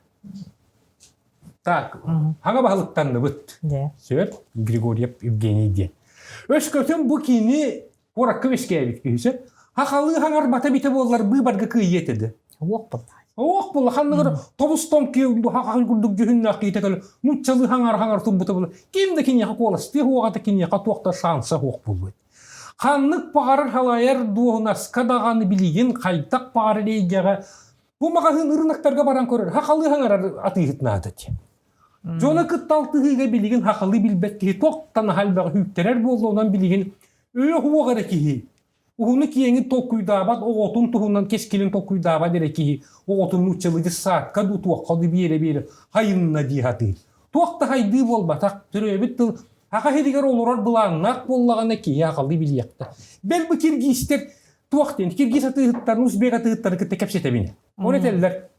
Так, хаҥа баһылыктанныбыт. Сөп, Григорьев Евгений диэн. Өскөтүн бу кини куоракка үөскээбит киһи сөп. Хахалыы хаҥарбата битэ буоллар быыбарга кыайыа этэ. Уох буолла. Уох буолла ханныгар тобус-том хахай курдук дьүһүннээх киһитэ кэлэ нууччалыы хаҥар-хаҥар турбута буолла. Ким да киниэхэ куоластыа суоҕа киниэхэ туох да шанса суох буолуо. Ханнык баҕарар халайар дуоһунаска даҕаны билигин хайдах баҕарар эйгэҕэ Бу маҕаһыын ырыынактарга баран көрөр, хахалыы хаҥарар атыыһыт наада диэн. Дьону кытта алтыһыыга билигин хахалыы билбэт киһи туохтан аһа элбэҕи үүттэрэр буолла, онон билигин өйө уһуох эрэ киһи, уһуну киэҥин толкуйдаабат, оҕотун туһунан кэскилин толкуйдаабат эрэ киһи оҕотун нууччалыы дьыссаакка дуу туохха дуу биэрэ-биэрэ хайынна дии сатыыр. Туох да хайдыы буолбатах, төрөөбүт тыл аха сиригэр олорор былааннаах буоллаҕына киһи хахалыы билиэхтэ. Бэл бу киргиистэр туох диэн киргиз атыыһыттарын, узбек атыыһыттарын кытта кэпсэтэбин. Ол этэллэр.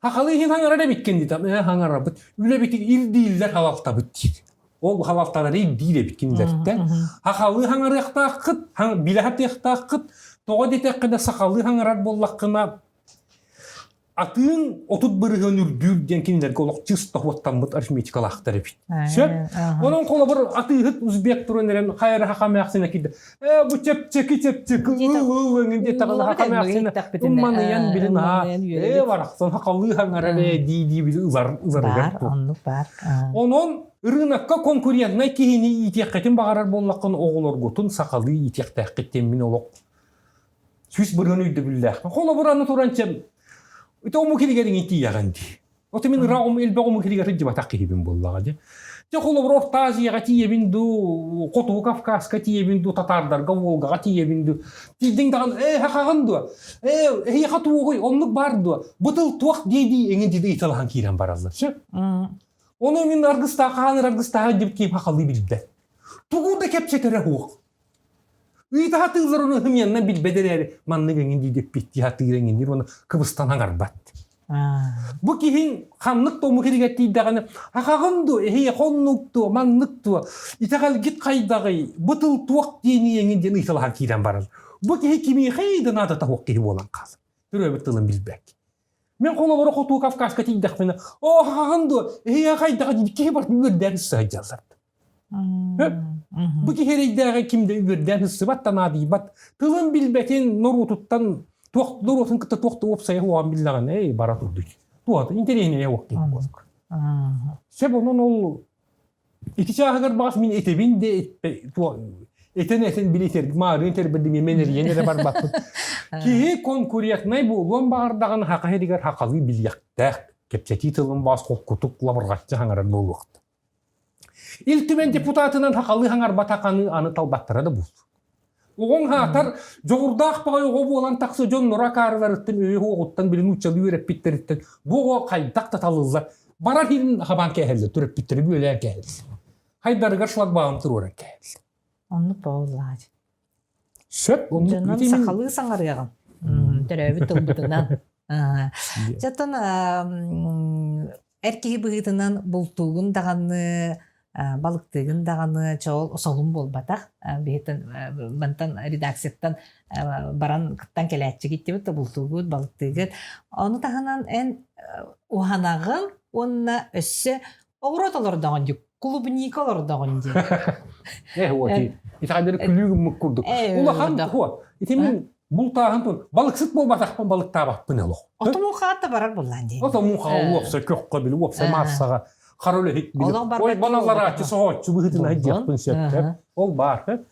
Хахалы иһин хаҥарар эбиккин диэтим. Ээ хаҥарабыт. Үлэбитин ирдииллэр халалтабыт диир. Ол халалталары ирдиир эбит кинилэртэн. Хахалы хаҥарыахтааххыт, билэ сатыахтааххыт. Тоҕо диэтэххинэ сахалыы хаҥарар буоллаххына Атыын 30% үрдүүр диэн кинилэргэ олох чыста хуоттаммыт арифметикалаахтар эбит. Сөп? Онон холобур атыыһыт узбек туран эрэн хайара хахамаахсына киирдэ. Ээ бу чэпчэки чэпчэки ыл ыл эҥин диэтэҕинэ хахамаахсына ымманыйан билин аа ээ барахсан хахалыы хаҥарар ээ дии дии били ылар ыларыгар Баар, оннук баар. Онон ырыынакка конкурентнай киһини иитиэххитин баҕарар буоллаххын оҕолоргутун сахалыы иитиэхтээххит диэн мин олох 100% өйдөбүллээхпин. Холобур аны туран чем ити омук илигэр иҥин тиийэҕин дии. Ото мин ыраах элбэх омук илигэр сылдьыбатах киһибин буоллаҕа дии. Дьэ холобур Орто Азияҕа тиийэбин дуу, Хотугу Кавказка тиийэбин дуу, татаардарга Волгаҕа тиийэбин дуу. Тиийдиҥ даҕаны ээ хахаҕын дуо? Ээ эһиэхэ туоҕуй оннук баар дуо? Бу тыл туох дии-дии эҥин дии ыйыталаһан киирэн бараллар. Сөп? Ону мин аргыстаах хааныр аргыстааҕа диэбит киһи хахалыы билбэт. Тугу да кэпсэтэрэ суох. Ыйыта сатыыллар ону ымыаннан билбэт эрээри маннык эҥин дии диэппиттии сатыыр эҥинниир уонна кыбыстан аҥарбат. Бу киһиҥ ханнык да омук иһигэр тиийдэҕинэ ахаҕын дуо, эһиэхэ оннук дуо, маннык дуо, итэҕэлгит хайдаҕый, бу тыл туох диэний эҥин диэн ыйыталаһан киирэн барар. Бу киһи кимиэхэ да наадата суох киһи буолан хаалар. Төрөөбүт тылын билбэт. Мин холобура Хотуу Кавказка тиийдэхпинэ, оо ахаҕын дуо, эһиэхэ хайдаҕа диир киһи барытын үөрдээн сылдьаллар. Бу киһи эрэйдээҕи ким да үөрдээн сыссыбат да наадыйбат, тылын билбэтин норуотуттан туох норуотун кытта туох да уопсайа уоҕан биллэҕинэ эй бара турдуй. Туохата интэриэһинэйэ уох киһи буолук. Сөп онон ол ити чааһыгар баҕас мин этэбин де этэн этэн били этэр маарыын тэрбэрдим мен эрийэн эрэ барбаппын. Киһи конкурентнай буолуон баҕардаҕына хака сиригэр хахалыы билиэхтээх кэпсэтии тылын баас холкутук лабырҕаччы хаҥарар буолуохта. Ил Түмэн депутатынан хахалыы хаҥарбатаханы аны талбаттара да буолсу. Оҕоҥ хаатар дьоҕурдаах баҕай оҕо буолан тахса дьонноро акаарыларыттан өйө оҕуттан били нууччалыы үөрэппиттэриттэн бу оҕо хайдах да талыллар барар иһин хабаан кээһэллэр төрөппүттэри бүөлээн кээһэллэр. Хайдарыгар шлагбаум туруоран кээһэллэр. Оннук буоллаҕа. Сөп, оннук. Дьонун сахалыы саҥарыаҕын. Төрөөбүт тылбытынан. Дьоттон эр киһи быһыытынан бултуугун даҕаны, балыктыыгын даҕаны чоол солун буолбатах. Биһитин мантан редакцияттан баран кыттан кэлээччигит диэбит да бултуугут, балыктыыгыт. Ону таһынан эн уһанаҕын уонна өссө Оҕуруот олордоҕун дии, клубника олордоҕун дии. Э, вот, итэҕэллэри күлүү гыммыт курдук. Улахан хуо. Ити мин бултааһын тун балыксыт буолбатахпын балыктаабаппын олох. Ото муухаат да барар буллаан дии. Ото муухаҕа уопсай көххө били уопсай маассаҕа хара үлэһит били. Ой балаларааччы соһооччу быһыытынан диэхпин сөптөөх. Ол баар.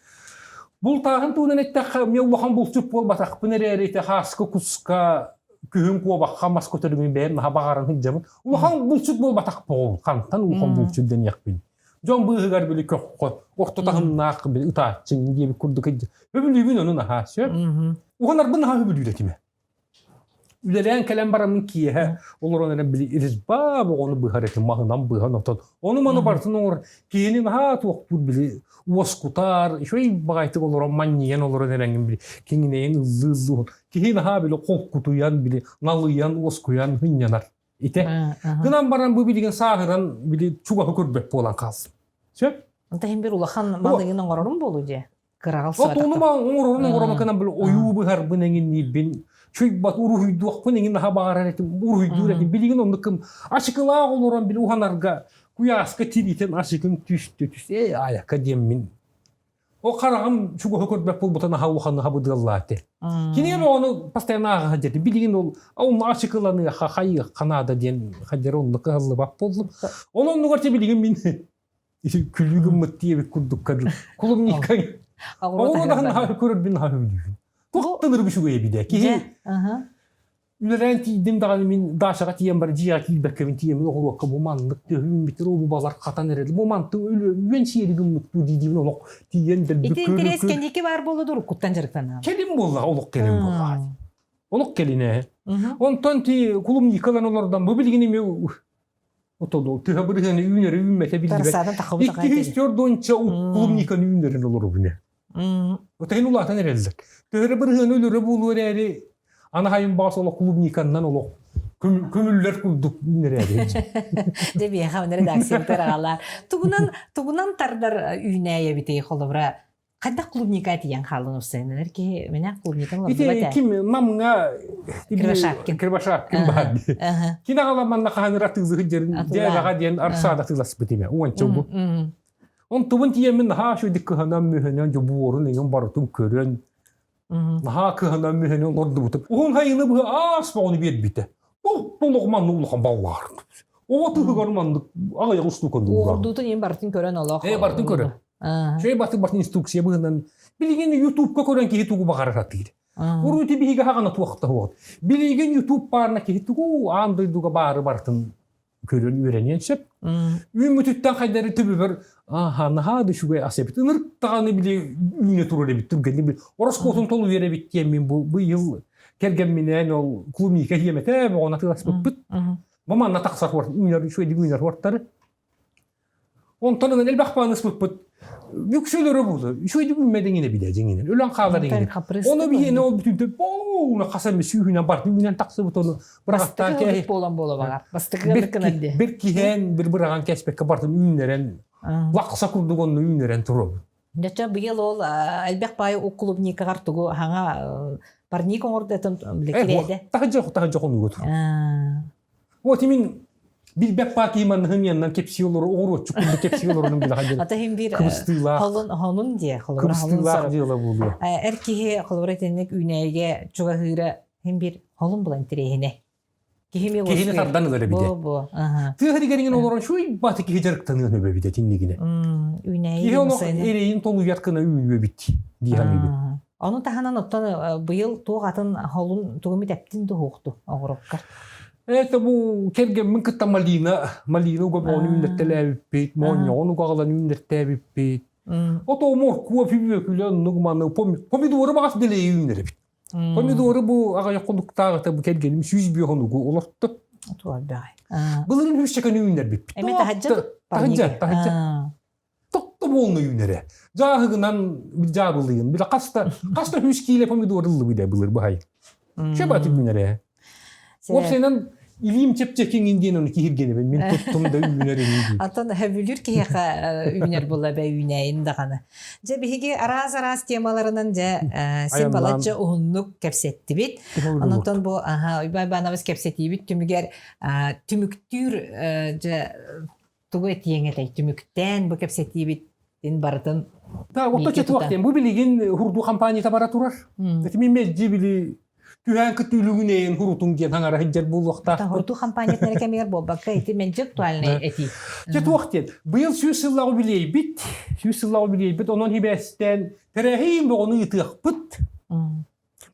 Бултааһын туһунан эттэххэ, мен улахан булчут буолбатахпын эрээри ити хааска куска күһүн куобахха мас көтөрүгүн бэйэм наһаа баҕаран сылдьабын. Улахан булчут буолбатах буол, хантан улахан булчут дэниэхпин. Дьон быыһыгар били көххө, орто таһымнаах били ытааччыҥ диэбит курдук. Өбүлүүбүн ону наһаа сөп. Уһанарбын наһаа өбүлүүр этим. Үлэлээн кэлэн бараммын киэһэ олорон эрэн били резьба оҕону быһар этим маһынан быһан отон ону маны барытын оҥор киһини наһаа туохтуур били уоскутар үчүгэй баҕайытык олорон манньыйан олорон эрэҥҥин били киҥинэйэн ыллыы ыллыы киһи наһаа били холкутуйан били налыйан уоскуйан һынньанар ите гынан баран бу билигин сааһыран били чугаһы көрбөт буолан хаалсым сөп Онто иһин бир улахан малыгын оҥорорум буолу дьэ. Кыраҕал Отууну оҥорорун оҥоромо кынан били ойуу быһарбын эҥинниирбин чуйбат уруһуйдуохпун эҥин наһаа баҕарар этим уруһуйдуур этим билигин оннук кым ачыкылаах олорон били уһанарга куйааска тириитин ачыкын түстэ түс ээ айака диэммин О хараҕым чугаһы көрбөт буолбута наһаа улаханнык хабыдыаллааты. Кини ону постоянно ааҕа сылдьар. Билигин ол онно ачыкыланыаха хайыахха наада диэн хадьар онно кыһаллыбат буоллум. Ол оннугар те билигин мин күлүү гыммыт диэбит курдукка клубника оҕо наһаа көрөрбүн наһаа сөбүлүүбүн. Туохтан ырбы үчүгэй эбидэ. Киһи Үлэлээн тиийдим даҕаны мин Дашаҕа тиийэн бар дьиэҕэ киирбэккэбин тиийэммин оҕуруокка бу маннык төһүүммүтэр ол балар хатан эрэл бу мантыҥ үөн сиэри гыммыттуу дии-диибин олох тиийэн дэлби Ити интэриэс кэнники баар буолла да уруккуттан дьарыктанаҕын. Кэлин буоллаҕа олох кэлин буоллаҕа. Олох кэлин Онтон ти клубникалан олордон бу билигин эмиэ отоду тыһа бырыһыаны үүнэрэ үүммэтэ биллибэт. Иккиһис төрдуонча клубниканы үүнэрин олоробуне. Отайын улаатан эрэллэр. Төһөрө бырыһыаны өлөрө буолуо эрээри аны хайын баҕас олох клубниканнан олох көмүллэр курдук үүнэрээри. Дьэ биэхэ оны редакциябытыгар аҕалаар. Тугунан тугунан тардар үүнээйэ эбитий холобура Хайдах клубника тиийэн хааллын уссайыннар киһи мене клубниканы олордубат ээ. Ким намҥа Кривошапкин. Кривошапкин баар дии. Кини аҕала манна хаһан атыылыһы дьэрин дьээбэҕэ диэн арсаада атыыласпыт име уонча бу. Онтубун тиийэммин наһаа үчүгдүк кыһанан мүһөнөн дьобуорун эҥин барытын көрөн наһаа кыһанан мүһөнөн олордубутум. Уһун хайыны быһа аас боҕону биэрбитэ. Толох маннык улахан баллаар. Оҕо тыһыгар маннык аҕыйах устука Уордуутун иин барытын көрөн олох. Э барытын көрөн. Чэй баты батын инструкция быһынан билигин Ютубка көрөн киһи тугу баҕарар атыыр. Урут биһиги хаҕана туохта хуот. Билигин Ютуб баарына киһи тугу аан дойдуга баары барытын көрөн үөрэниэн сөп. Үүммүтүттэн хайдары түбүбэр аха наһаа да үчүгэй ас эбит. Ынырык даҕаны били үүнэ турар эбит түргэнник били ороскуотун толуйар эбит диэммин бу быйыл кэргэмминээн ол клубника хиэмэтэ боҕон атыыласпыппыт. Бу манна тахсар үүнэр үчүгэйдик үүнэр хуортары. Онтон ылан элбэх бааныс быппыт үксүлөрө буолу. Үчүгэйдик үүммэдиҥ билэ дьиҥинэн. Өлөн хаалар иҥинэ. Ону биһиэнэ ол бүтүнтэ боуна хасан сүүһүнэн барды үүнэн тахсыбыт ону быраҕаттаан кээһи. буолан буола баҕар. Бастакы кынан ди. Бир киһэн бир быраҕан кэспекке бартын үүннэрэн лақса курдук онну үүннэрэн туруобут. Дьэ быйыл ол элбэх баай клубникаҕар тугу хаҥа парник оҥордотун билэ Таһыдьа таһыдьа хонугут. Вот имин билбэт паки манныһын яннан кепси олору оҕуруотчу курдук кепси олорунун билэ хадьыр. Ата хим бир кыбыстыылаах. Холун холун диэ холобура холун дьыала буолуо. Эр киһи холобура итинник үүнээйигэ чугаһыыра хим бир холун булан тириэһинэ. Киһини тардан ылар эбитэ. Бу бу. Тыа сиригэр олорон шуй баты киһи дьарыктаныан өбө эбитэ тиннигинэ. Үүнээйи Киһи олох эрэйин толуйар гына үүнүө эбит дии саныыбын. Ону таһынан оттон быйыл туох атын холун тугу эптин туһуохту оҕуруккар? Это бу кэргэммин кытта малина, малина уга мону үүннэртэлээбиппит, моонньоҕун угаҕалан үүннэртээбиппит. Ото моркуо пүбүөкүлэ оннук маны помидору баҕас дэлэйи үүннэрэбит. Помидору бу аҕыйах хонуктааҕыта бу кэргэним 105 хонугу олорто. Туордаҕай. Былырын үс чаканы үүннэрбиппит. Эми таһаджа Таһаджа, таһаджа. Тотто буолну үүнэрэ. Жааһыгынан жаабылыйын. Биле хаста хаста үс киилэ помидор ыллыбыда былыр баһай. Шеба үүнэрэ. Уопсайынан илиим чэпчэкиҥин диэн ону киһиргэнэбин. Мин туттум да үүнэр ини Антон хөбүлүүр киһиэхэ үүнэр була бэ үүнээйин даҕаны. Дьэ биһиги араас-араас темаларынан дьэ син балачча уһуннук кэпсэттибит. Онтон бу аха Уйбай Иванович кэпсэтиибит түмүгэр түмүктүүр дьэ тугу этиэҥ этэй түмүктээн бу кэпсэтиибит барытын Да, вот то туох бу билигин хурду компанията бара турар. Эти мен мэлдьи били түһээн кытта үлүгүнэйин хурутун диэн хаҥара сылдьар буолуохтаах. Хурду компаниятын эрэ кэмигэр буолбакка ити мэлдьи актуальнай этии. Дьэ туох диэн быйыл 100 сыллааҕы билиэйбит, 100 сыллааҕы билиэйбит, онон хибээстээн тэрээһин боҕону ыытыахпыт.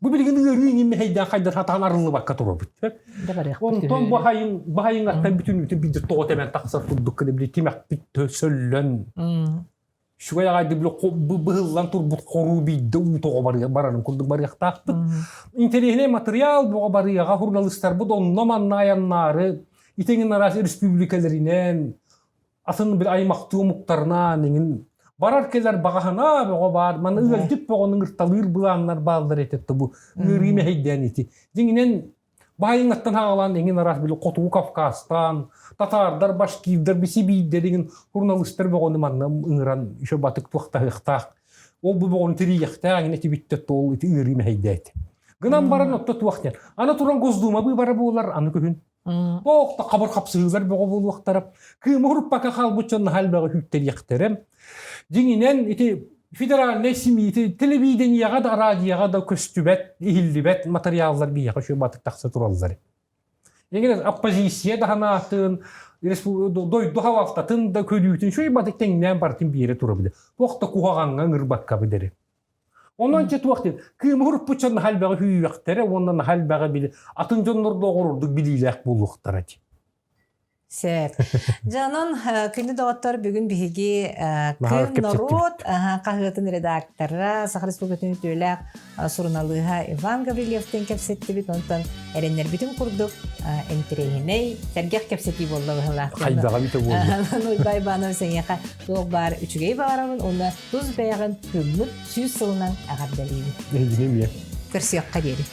Бу билигин ыарыы иҥин мэһэйдээн хайдар хатаан арыллыбакка турабыт. Онтон баһайын баһайыҥаттан бүтүннүүтүн биирдэ тоҕо тэмэн тахсар курдук гына били тимэхпит сөллөн. Үчүгэй аҕай быһыллан турбут хоруу биирдэ уу тоҕо барарын курдук барыахтаахпыт. Интэриэһинэй матырыйаал боҕо барыаҕа журналистарбыт онно-манна айаннаары итиҥин араас республикаларинэн атын бил аймахтыы омуктарынан иҥин барар кэлэр баҕаһына бөҕө баар маны ыалдьыт бөҕөнү ыҥырталыыр былааннар бааллар этэ бу ыарыы мэһэйдээн ити дьиҥинэн баайыҥаттан хаалаан иҥин араас били хотугу Кавказтан татаардар башкирдар бисибиирдэр иҥин журналистар бөҕөнү манна ыҥыран еще батык туохтаһыахтаах ол бу бөҕөнү тирийиэхтээх иҥин этибиттэ тоол ити ыарыы мэһэйдээти гынан баран отто туох диэн аны туран Госдума быыбара буолар аны күһүн Туох да хабыр хапсыһыылар бөҕө буолуохтара. Кыымы уруппакка хаалбыт дьон наһаа элбэҕи күүттэриэхтэрэ. Дьиҥинэн ити федеральнай СМИ телевидениеҕа да радиоҕа да көстүбэт, иһиллибэт матырыйааллар биһиэхэ үчүгэй батык тахса тураллар. Егер оппозиция да санаатын, дойду халалтатын да көрүүтүн үчүгэй батык тэҥнээн барытын биэрэ турабыт. Туох да куһаҕаҥҥа ыҥырбакка билэри. Онон дьэ туох диэн, кыымы уруппут дьон наһаа элбэҕи үүйүөхтэрэ уонна наһаа элбэҕи били атын дьоннордооҕор ордук билиилээх буолуохтара дии. Сөп. Дьэ онон күндү доҕоттор бүгүн биһиги Кыым норуот хаһыатын редактора, Саха Республикатын үтүөлээх суруналыыһа Иван Гаврильевтыын кэпсэттибит. Онтон эрэннэрбитин курдук интэриэһинэй, сэргэх кэпсэтии буолла быһыылаах. Хайдаҕа бүтэ буолла. Уйбай Иванов эйиэхэ туох баар үчүгэй баҕарабын уонна тус бэйэҕин күммүт сүүс сылынан эҕэрдэлиибин. Эһигини эмиэ. Көрсүөххэ диэри.